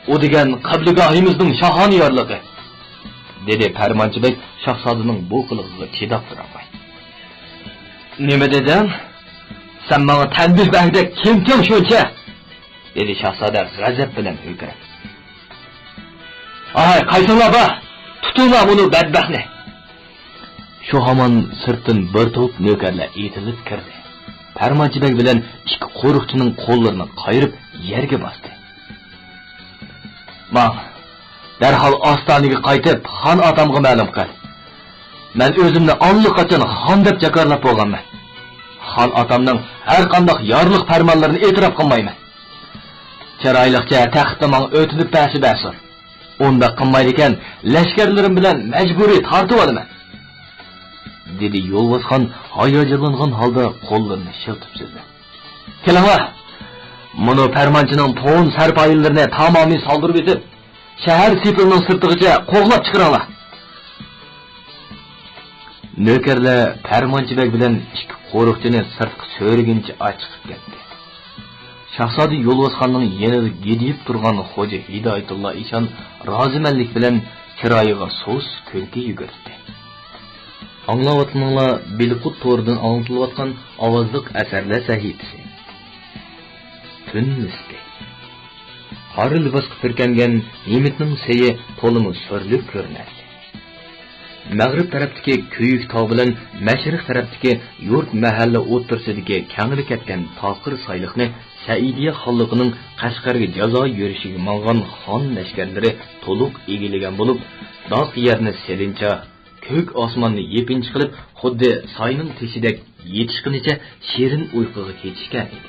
ئۇ دېگەن قەبلىگاھىمىزنىڭ شاھانە يارلىقى، دېدى پەرمانچى بەگ شاھزادىنىڭ بۇ قىلىقىغا چىداپ تۇرالماي. نېمە دېدىڭ؟ سەن ماڭا تەنبىھ بەرگۈدەك كىمكەن شۇنچە؟ دېدى شاھزادە غەزەپ بىلەن ھۆركىرەپ. ئاي، قايسىڭلار بار؟ تۇتۇڭلار مۇنۇ بەتبەختنى! شۇ ھامان سىرتتىن بىر توپ نۆكەرلەر ئېتىلىپ كىردى. پەرمانچى بەگ بىلەن ئىككى قورۇقچىنىڭ قوللىرىنى قايرىپ يەرگە باستى. ماڭ، دەرھال ئاستانىگە قايتىپ، خان ئاتامغا مەلۇم قىل. مەن ئۆزۈمنى ئاللىقاچان خان دەپ جاكارلاپ بولغانمەن. خان ئاتامنىڭ ھەر قانداق يارلىق پەرمانلىرىنى ئېتىراپ قىلمايمەن. چىرايلىقچە تەختتىن ماڭا ئۆتۈنۈپ بەرسە بەرسۇن. ئۇنداق قىلمايدىكەن، لەشكەرلىرىم بىلەن مەجبۇرىي تارتىۋالىمەن، دېدى يولۋاسخان ھاياجانلانغان ھالدا قوللىرىنى شىلتىپ سۆزلەپ. كېلىڭلار، مۇنۇ پەرمانچىنىڭ تون سەرپايىلىرىنى تامامىي سالدۇرۇۋېتىپ، شەھەر سېپىلىنىڭ سىرتىغىچە قوغلاپ چىقىرىڭلار. نۆكەرلەر پەرمانچى بەگ بىلەن ئىككى قورۇقچىنى سىرتقا سۆرىگىنىچە ئاچىقىپ كەتتى. شاھزادە يولۋاسخاننىڭ يېنىدا گىدىيىپ تۇرغان خوجا ھىدايەتۇللا ئىشان رازىمەنلىك بىلەن چىرايىغا سۇس كۈلكە يۈگۈرتتى. ئاڭلاۋاتقىنىڭلار بىلقۇت تورىدىن ئاڭلىتىلىۋاتقان ئاۋازلىق ئەسەرلەر سەھىپىسى. تۈن مىسكى. قارا لىباسقا پۈركەنگەن ھىمىتنىڭ سېيى تولىمۇ سۈرلۈك كۆرۈنەتتى. مەغرىب تەرەپتىكى كۆيۈك تاغ بىلەن مەشرىق تەرەپتىكى يۇرت مەھەللە ئوتتۇرىسىدىكى كەڭرى كەتكەن تاقىر سايلىقنى سەئىدىيە خانلىقىنىڭ قەشقەرگە جازا يۈرۈشىگە ماڭغان خان لەشكەرلىرى تولۇق ئىگىلىگەن بولۇپ، داق يەرنى سېلىنچا، كۆك ئاسماننى يېپىنچا قىلىپ، خۇددى ساينىڭ تېشىدەك يېتىشقىنىچە شېرىن ئۇيقۇغا كېتىشكەن ئىدى.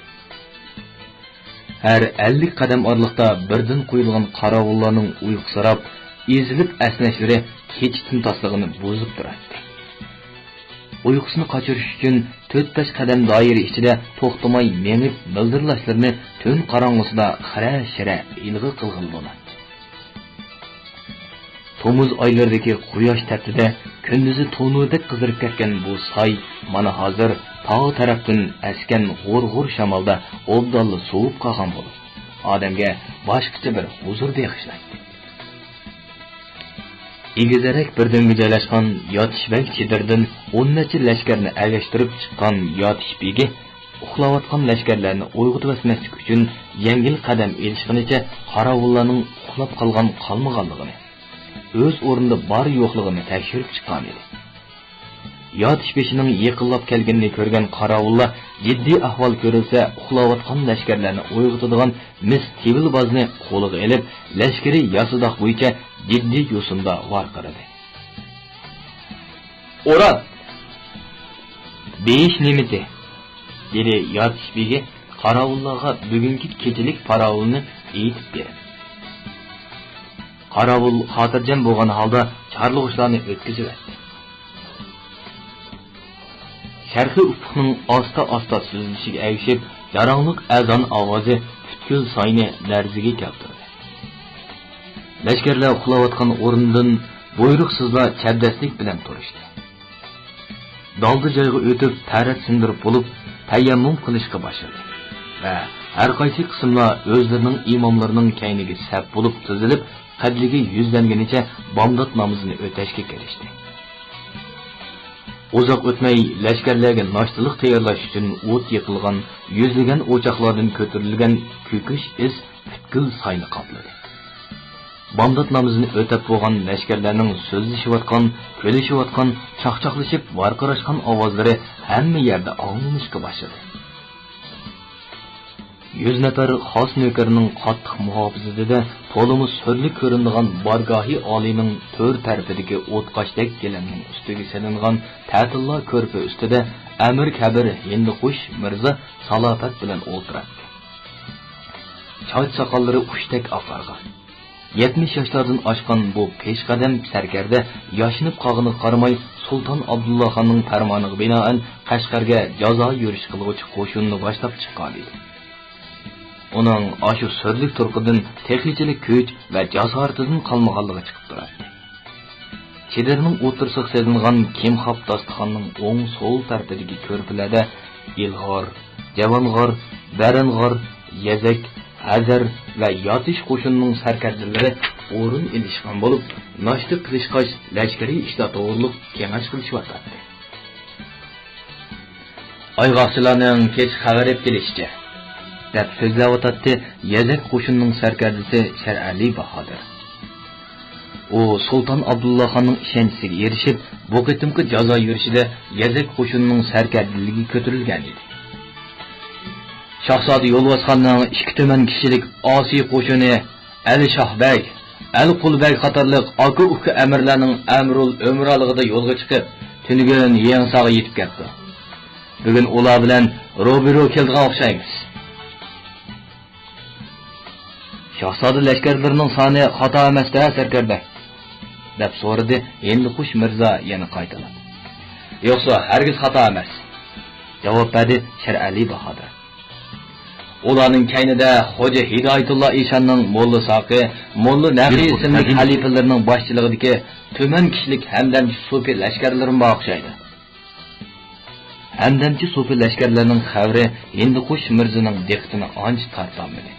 ھەر ئەللىك قەدەم ئارىلىقتا بىردىن قويۇلغان قاراۋۇللارنىڭ ئۇيقۇسىراپ، ئېزىلىپ ئەسنەشلىرى كېچە تىمتاسلىقىنى بۇزۇپ تۇراتتى. ئۇيقۇسىنى قاچۇرۇش ئۈچۈن تۆت-بەش قەدەم دائىرە ئىچىدە توختىماي مېڭىپ، مىلدىرلاشلىرىنى تۈن قاراڭغۇسىدا خىرە-شىرە ئىلغا قىلغىلى بولاتتى. تومۇز ئايلىرىدىكى قۇياش تەپتىدە كۈندۈزى تونۇردەك قىزىرىپ كەتكەن بۇ ساي مانا ھازىر تاغ تەرەپتىن ئەسكەن غۇر-غۇر شامالدا ئوبدانلا سوۋۇپ قالغان بولۇپ، ئادەمگە باشقىچە بىر ھۇزۇر بېغىشلايتتى. ئېگىزرەك بىر دۆڭگە جايلاشقان ياتىش بەگ چېدىرىدىن ئون نەچچە لەشكەرنى ئەگەشتۈرۈپ چىققان ياتىش بېگى ئۇخلاۋاتقان لەشكەرلەرنى ئويغىتىۋەتمەسلىك ئۈچۈن، يەڭگىل قەدەم ئېلىشقىنىچە قاراۋۇللارنىڭ ئۇخلاپ قالغان-قالمىغانلىقىنى، ئۆز ئورنىدا بار-يوقلۇقىنى تەكشۈرۈپ چىققانىدى. ياتىش بېشىنىڭ يېقىنلاپ كەلگىنىنى كۆرگەن قاراۋۇللار جىددىي ئەھۋال كۆرۈلسە ئۇخلاۋاتقان لەشكەرلەرنى ئويغىتىدىغان مىس تېۋىلبازنى قولىغا ئېلىپ، لەشكىرىي ياسىداق بويىچە جىددىي يوسۇندا ۋارقىرىدى. ئوران! بېيىش نېمىتى؟ دېدى ياتىش بېگى قاراۋۇللارغا بۈگۈنكى كېچىلىك پاراۋۇلنى ئېيتىپ بېرىپ. قاراۋۇل خاتىرجەم بولغان ھالدا چارلىغۇچلارنى ئۆتكۈزۈۋەتتى. شەرقىي ئۇپۇقنىڭ ئاستا-ئاستا سۈزۈلۈشىگە ئەگىشىپ، جاراڭلىق ئەزان ئاۋازى پۈتكۈل ساينى لەرزىگە كەلتۈردى. لەشكەرلەر ئۇخلاۋاتقان ئورنىدىن بۇيرۇقسىزلا چەبدەسلىك بىلەن تۇرۇشتى. دالدا جايغا ئۆتۈپ، تەرەت سىندۇرۇپ بولۇپ، تەيەممۇم قىلىشقا باشلىدى ۋە ھەر قايسى قىسىملار ئۆزلىرىنىڭ ئىماملىرىنىڭ كەينىگە سەپ بولۇپ تىزىلىپ، قىبلىگە يۈزلەنگىنىچە بامدات نامىزىنى ئۆتەشكە كىرىشتى. ئۇزاق ئۆتمەي، لەشكەرلەرگە ناشتىلىق تەييارلاش ئۈچۈن ئوت يېقىلغان، يۈزلىگەن ئوچاقلاردىن كۆتۈرۈلگەن كۆكۈش ئىس پۈتكۈل ساينى قاپلىدى. بامدات نامىزىنى ئۆتەپ بولغان لەشكەرلەرنىڭ سۆزلىشىۋاتقان، كۈلۈشۈۋاتقان، چاقچاقلىشىپ ۋارقىراشقان ئاۋازلىرى ھەممە يەردە ئاڭلىنىشقا باشلىدى. يۈز نەپەر خاس نۆكەرنىڭ قاتتىق مۇھاپىزىتىدە تولىمۇ سۈرلۈك كۆرۈنىدىغان بارگاھى ئالىينىڭ تۆر تەرىپىدىكى ئوتقاشتەك گىلەمنىڭ ئۈستىگە سېلىنغان تەتىللا كۆرپە ئۈستىدە ئەمىر كەبىر ھىندىقۇش مىرزا سالاپەت بىلەن ئولتۇراتتى. چاچ-ساقاللىرى ئۇچتەك ئاقارغان، يەتمىش ياشلاردىن ئاشقان بۇ پېشقەدەم سەركەردە ياشىنىپ قالغىنىغا قارىماي، سۇلتان ئابدۇللاخاننىڭ پەرمانىغا بىنائەن قەشقەرگە جازا يۈرۈشى قىلغۇچى قوشۇننى باشلاپ چىققانىدى. ئۇنىڭ ئاشۇ سۈرلۈك تۇرقىدىن تېخىچىلىك كۈچ ۋە جاسارىتىدىن قالمىغانلىقى چىقىپ تۇراتتى. چېدىرنىڭ ئوتتۇرىسىغا سېلىنغان كىمخاپ داستىخاننىڭ ئوڭ سول تەرىپىدىكى كۆرپىلەردە ئىلغار، جاۋانغار، بەرەنغار، يەزەك، ھەزەر ۋە ياتىش قوشۇنىنىڭ سەركەردىلىرى ئورۇن ئېلىشقان بولۇپ، ناشتا قىلىشقاچ لەشكىرىي ئىشلار توغرۇلۇق كېڭەش قىلىشىۋاتاتتى. ئايغاقچىلارنىڭ كەچ خەۋەر ئېلىپ كېلىشىچە، دەپ سۆزلەۋاتاتتى يەزەك قوشۇنىنىڭ سەركەردىسى شەرئەلى باھادىر. ئۇ سۇلتان ئابدۇللاخاننىڭ ئىشەنچىسىگە ئېرىشىپ، بۇ قېتىمقى جازا يۈرۈشىدە يەزەك قوشۇنىنىڭ سەركەردىلىكىگە كۆتۈرۈلگەن ئىدى. شاھزادە يولۋاسخاننىڭ ئىككى تۈمەن كىشىلىك ئاسىي قوشۇنى ئەلى شاھ بەگ، ئەلى قۇل بەگ قاتارلىق ئاكا-ئۇكا ئەمىرلەرنىڭ ئەمرۇل ئۆمرالىقىدا يولغا چىقىپ، تۈنۈگۈن يېڭىساغا يېتىپ كەپتۇ. بۈگۈن ئۇلار بىلەن روبىرو كېلىدىغان ئوخشايمىز. شاھزادە لەشكەرلىرىنىڭ سانى خاتا ئەمەس-دە، سەركەردە؟ دەپ سورىدى ھىندىقۇش مىرزا يەنە قايتىلاپ. يوقسۇ، ھەرگىز خاتا ئەمەس، جاۋاب بەردى شەرئەلى باھادىر. ئۇلارنىڭ كەينىدە خوجا ھىدايەتۇللا ئىشاننىڭ موللا ساقى، موللا نەقى ئىسىملىك خەلىپىلىرىنىڭ باشچىلىقىدىكى تۈمەن كىشىلىك ھەمدەمچى سوپى لەشكەرلىرىمۇ بار ئوخشايدۇ. ھەمدەمچى سوپى لەشكەرلەرنىڭ خەۋىرى ھىندىقۇش مىرزىنىڭ دىققىتىنى ئانچە تارتالمىدى.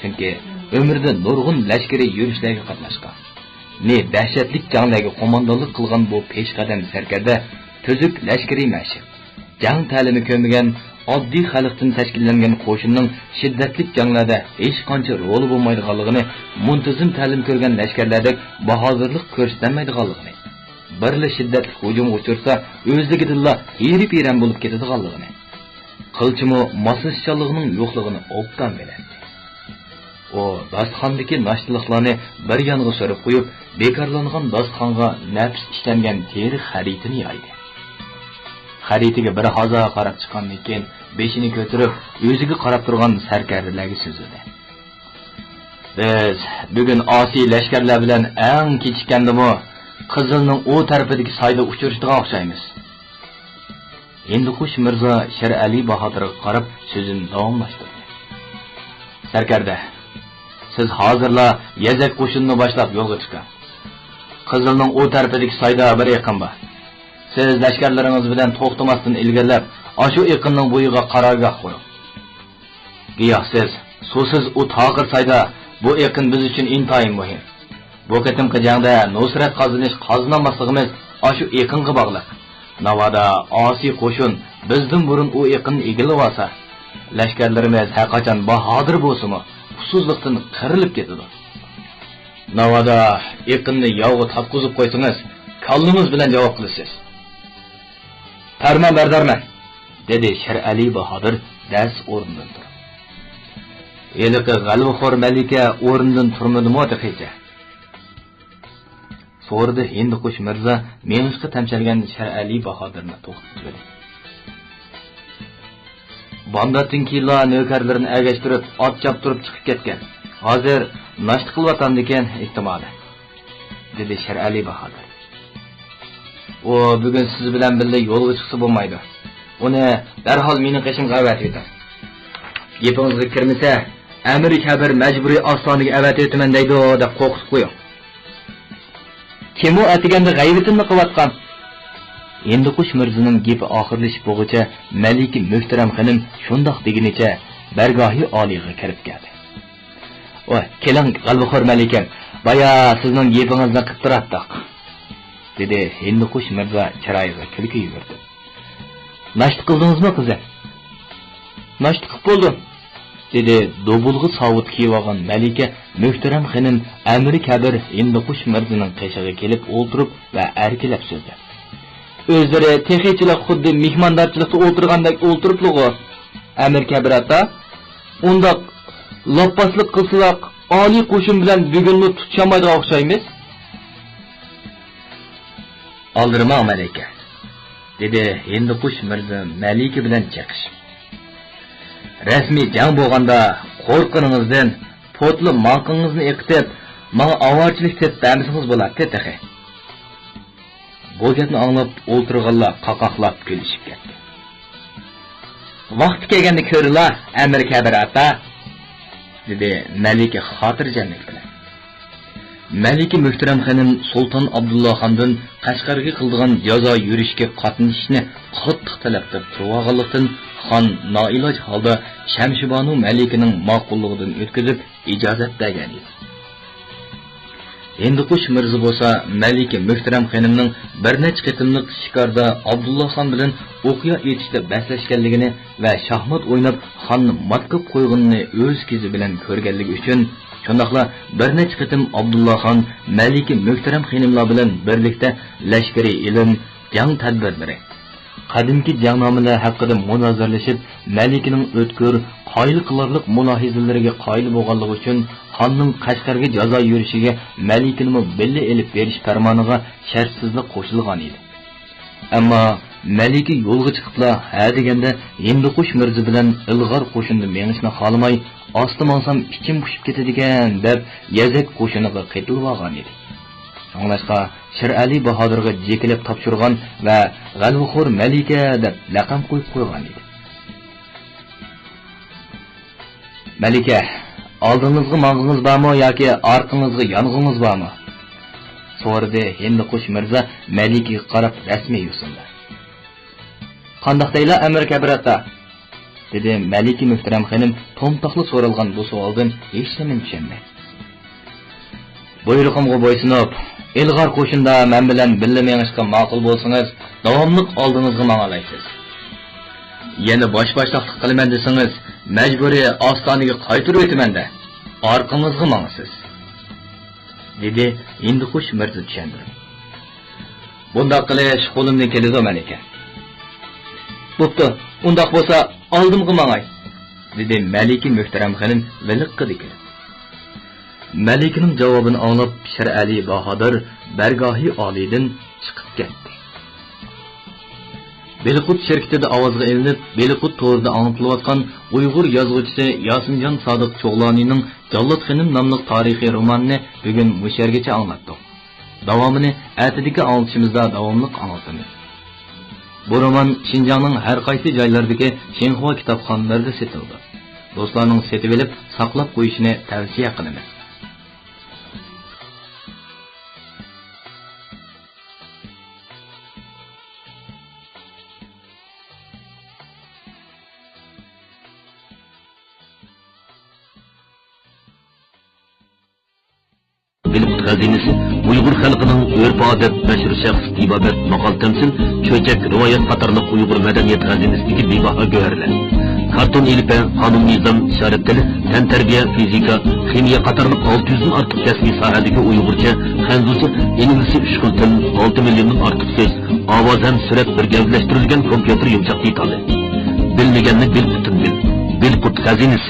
چۈنكى ئۆمرىدە نۇرغۇن لەشكىرىي يۈرۈشلەرگە قاتناشقان، نى دەھشەتلىك جەڭلەرگە قوماندانلىق قىلغان بۇ پېشقەدەم سەركەردە تۈزۈك لەشكىرىي مەشىق، جەڭ تەلىمى كۆرمىگەن ئاددىي خەلقتىن تەشكىللەنگەن قوشۇننىڭ شىددەتلىك جەڭلەردە ھېچقانچە رولى بولمايدىغانلىقىنى، مۇنتىزىم تەلىم كۆرگەن لەشكەرلەردەك باھادىرلىق كۆرسىتەلمەيدىغانلىقىنى، بىرلا شىددەتلىك ھۇجۇمغا ئۇچرىسا، ئۆزلۈكىدىنلا ھىيرىپ-ھەيران بولۇپ كېتىدىغانلىقىنى، قىلچىمۇ ماسلىشىشچانلىقىنىڭ يوقلۇقىنى ئوبدان بىلەتتى. ئۇ داستىخاندىكى ناشتىلىقلارنى بىر يانغا سۈرۈپ قويۇپ، بىكارلانغان داستىخانغا نەپىس ئىشلەنگەن تېرە خەرىتىنى يايدى. خەرىتىگە بىر ھازا قاراپ چىققاندىن كېيىن، بېشىنى كۆتۈرۈپ، ئۆزىگە قاراپ تۇرغان سەركەردىلەرگە سۆزلىدى. بىز بۈگۈن ئاسىي لەشكەرلەر بىلەن ئەڭ كېچىككەندىمۇ، قىزىلنىڭ ئۇ تەرىپىدىكى سايدا ئۇچرىشىدىغان ئوخشايمىز. ھىندىقۇش مىرزا شېرئەلى باھادىرغا قاراپ سۆزىنى داۋاملاشتۇردى. سەركەردە، سىز ھازىرلا يەزەك قوشۇنىنى باشلاپ يولغا چىقىڭ. قىزىلنىڭ ئۇ تەرىپىدىكى سايدا بىر ئېقىن بار. سىز لەشكەرلىرىڭىز بىلەن توختىماستىن ئىلگىرىلەپ، ئاشۇ ئېقىننىڭ بويىغا قارارگاھ قۇرۇڭ. گىياھسىز، سۇسىز ئۇ تاقىر سايدا، بۇ ئېقىن بىز ئۈچۈن ئىنتايىن مۇھىم. بۇ قېتىمقى جەڭدە نۇسرەت قازىنىش قازىنالماسلىقىمىز ئاشۇ ئېقىنغا باغلىق. ناۋادا ئاسىي قوشۇن بىزدىن بۇرۇن ئۇ ئېقىننى ئىگىلىۋالسا، لەشكەرلىرىمىز ھەرقاچان باھادىر بولسىمۇ، ئۇسسۇزلۇقتىن قىرىلىپ كېتىدۇ. ناۋادا ئېقىننى ياۋغا تاپقۇزۇپ قويسىڭىز، كاللىڭىز بىلەن جاۋاب قىلىسىز. پەرمان بەردارمەن، دېدى شېرئەلى باھادىر دەس ئورنىدىن تۇرۇپ. ھېلىقى غەلۋىخور مەلىكە ئورنىدىن تۇرمىدىمۇ تېخىچە؟ سورىدى ھىندىقۇش مىرزا مېڭىشقا تەمشەلگەن شېرئەلى باھادىرنى توختىتىۋېلىپ. بامداتتىن كېيىنلا نۆكەرلىرىنى ئەگەشتۈرۈپ، ئات چاپتۇرۇپ چىقىپ كەتكەن. ھازىر ناشتا قىلىۋاتامدىكەن، ئېھتىمالى. دېدى شېرئەلى باھادىر. ئۇ بۈگۈن سىز بىلەن بىللە يولغا چىقسا بولمايدۇ. ئۇنى دەرھال مېنىڭ قېشىمغا ئەۋەتىۋېتىڭ. گېپىڭىزگە كىرمىسە، ئەمىر كەبىر مەجبۇرىي ئاستانىگە ئەۋەتىۋېتىمەن دەيدۇ، دەپ قورقۇتۇپ قويۇڭ. كىم ئۇ ئەتىگەندە غەيۋىتىمنى قىلىۋاتقان؟ ھىندىقۇش مىرزىنىڭ گېپى ئاخىرلىشىپ بولغۇچە مەلىكە مۆھتەرەم خېنىم شۇنداق دېگىنىچە بەرگاھى ئالىيغا كىرىپ كەلدى. ۋاي، كېلىڭ، غەلۋىخور مەلىكەم، بايا سىزنىڭ گېپىڭىزنى قىلىپ تۇراتتۇق، دېدى ھىندىقۇش مىرزا چىرايىغا كۈلكە يۈگۈرتۈپ. ناشتا قىلدىڭىزمۇ، قىزىم؟ ناشتا قىلىپ بولدۇم، دېدى دوبۇلغا ساۋۇت كىيىۋالغان مەلىكە مۆھتەرەم خېنىم ئەمىر كەبىر ھىندىقۇش مىرزىنىڭ قېشىغا كېلىپ ئولتۇرۇپ ۋە ئەركىلەپ سۆزلەپ. ئۆزلىرى تېخىچىلا خۇددى مېھماندارچىلىقتا ئولتۇرغاندەك ئولتۇرۇپلىغۇ، ئەمىر كەبىر ئاتا. ئۇنداق لاپپاسلىق قىلسىلا، ئالىي قوشۇن بىلەن بۈگۈنمۇ تۇتۇشالمايدىغان ئوخشايمىز. ئالدىرىماڭ، مەلىكە، دېدى ھىندىقۇش مىرزا مەلىكە بىلەن چېقىشىپ. رەسمىي جەڭ بولغاندا قورققىنىڭىزدىن پوتىلا ماڭقىڭىزنى ئېقىتىپ، ماڭا ئاۋارىچىلىك تېپىپ بەرمىسىڭىز بولاتتى تېخى. بۇ گەپنى ئاڭلاپ ئولتۇرغانلار قاقاقلاپ كۈلۈشۈپ كەتتى. ۋاقتى كەلگەندە كۆرىلا، ئەمىر كەبىر ئاتا، دېدى مەلىكە خاتىرجەملىك بىلەن. مەلىكە مۆھتەرەم خېنىم سۇلتان ئابدۇللا خاندىن قەشقەرگە قىلىدىغان جازا يۈرۈشىگە قاتنىشىشنى قاتتىق تەلەپ قىلىپ تۇرۇۋالغانلىقتىن، خان نائىلاج ھالدا شەمشىبانۇ مەلىكىنىڭ ماقۇللۇقىدىن ئۆتكۈزۈپ ئىجازەت بەرگەن ئىدى. ھىندىقۇش مىرزا بولسا مەلىكە مۆھتەرەم خېنىمنىڭ بىر نەچچە قېتىملىق شىكاردا ئابدۇللا خان بىلەن ئوقيا ئېتىشتا بەسلەشكەنلىكىنى ۋە شاھمات ئويناپ خاننى مات قىلىپ قويغىنىنى ئۆز كۆزى بىلەن كۆرگەنلىكى ئۈچۈن، شۇنداقلا بىر نەچچە قېتىم ئابدۇللا خان مەلىكە مۆھتەرەم خېنىملار بىلەن بىرلىكتە لەشكىرىي ئېلىم، جەڭ تەدبىرلىرى، قەدىمكى جەڭنامىلەر ھەققىدە مۇنازىرىلىشىپ، مەلىكىنىڭ ئۆتكۈر، قايىل قىلارلىق مۇلاھىزىلىرىگە قايىل بولغانلىقى ئۈچۈن، خاننىڭ قەشقەرگە جازا يۈرۈشىگە مەلىكىنىمۇ بىللە ئېلىپ بېرىش پەرمانىغا شەرتسىزلا قوشۇلغان ئىدى. ئەمما مەلىكە يولغا چىقىپلا ھە دېگەندە ھىندىقۇش مىرزا بىلەن ئىلغار قوشۇندا مېڭىشنى خالىماي، ئاستا ماڭسام ئىچىم پۇشۇپ كېتىدىكەن دەپ يەزەك قوشۇنىغا قېتىلىۋالغان ئىدى. شۇڭلاشقا شىرئەلى باھادىرغا جېكىلەپ تاپشۇرغان ۋە غەلۋىخور مەلىكە دەپ لەقەم قويۇپ قويغان ئىدى. مەلىكە، ئالدىڭىزغا ماڭغىڭىز بارمۇ ياكى ئارقىڭىزغا يانغىڭىز بارمۇ؟ سورىدى ھىندىقۇش مىرزا مەلىكىگە قاراپ رەسمىي يوسۇندا. قانداق دەيلا، ئەمىر كەبىر ئاتا؟ دېدى مەلىكە مۆھتەرەم خېنىم تومتاقلا سورالغان بۇ سوئالدىن ھېچنېمىنى چۈشەنمەي. بۇيرۇقۇمغا بويسۇنۇپ، ئىلغار قوشۇندا مەن بىلەن بىللە مېڭىشقا ماقۇل بولسىڭىز، داۋاملىق ئالدىڭىزغا ماڭالايسىز. يەنە باش-باشتاقلىق قىلىمەن دېسىڭىز، مەجبۇرىي ئاستانىگە قايتۇرۇۋېتىمەن-دە، ئارقىڭىزغا ماڭىسىز، دېدى ھىندىقۇش مىرزا چۈشەندۈرۈپ. بۇنداق قىلىش قولۇمدىن كېلىدۇ، مەلىكە. بوپتۇ، ئۇنداق بولسا ئالدىمغا ماڭاي، دېدى مەلىكە مۆھتەرەم خېنىم ۋىلىققىدە كىرىپ. مەلىكىنىڭ جاۋابىنى ئاڭلاپ، شىرئەلى باھادىر بەرگاھى ئالىيدىن چىقىپ كەتتى. بېلىقۇت شىركىتىدە ئاۋازغا ئېلىنىپ، بېلىقۇت تورىدا ئاڭلىتىلىۋاتقان ئۇيغۇر يازغۇچىسى ياسىنجان سادىق چوغلانىنىڭ جاللات خېنىم ناملىق تارىخىي رومانىنى بۈگۈن مۇشۇ يەرگىچە ئاڭلاتتۇق. داۋامىنى ئەتىدىكى ئاڭلىتىشىمىزدا داۋاملىق ئاڭلىتىمىز. بۇ رومان شىنجاڭنىڭ ھەر قايسى جايلىرىدىكى شىنخۇا كىتابخانىلىرىدا سېتىلىدۇ. دوستلارنىڭ سېتىۋېلىپ ساقلاپ قويۇشىنى تەۋسىيە قىلىمىز. بىلىم خەزىنىسى، ئۇيغۇر خەلقىنىڭ ئۆرپ-ئادەت، مەشھۇر شەخس، تېبابەت، ماقال-تەمسىل، چۆچەك، رىۋايەت قاتارلىق ئۇيغۇر مەدەنىيەت خەزىنىسىدىكى بىباھا گۆھەرلەر. كارتون ئېلىپبە، قانۇن نىزام، ئىشارەت تىلى، تەنتەربىيە، فىزىكا، خىمىيە قاتارلىق ئالتە يۈزدىن ئارتۇق رەسمىي ساھەدىكى ئۇيغۇرچە، خەنزۇچە، ئىنگلىزچە ئۈچ خىل تىل، ئالتە مىليوندىن ئارتۇق سۆز، ئاۋاز ھەم سۈرەت بىر گەۋدىلەشتۈرۈلگەن كومپيۇتېر يۇمشاق دېتالى. بىلمىگەننى بىل پۈتۈن بىل. بىلقۇت خەزىنىسى.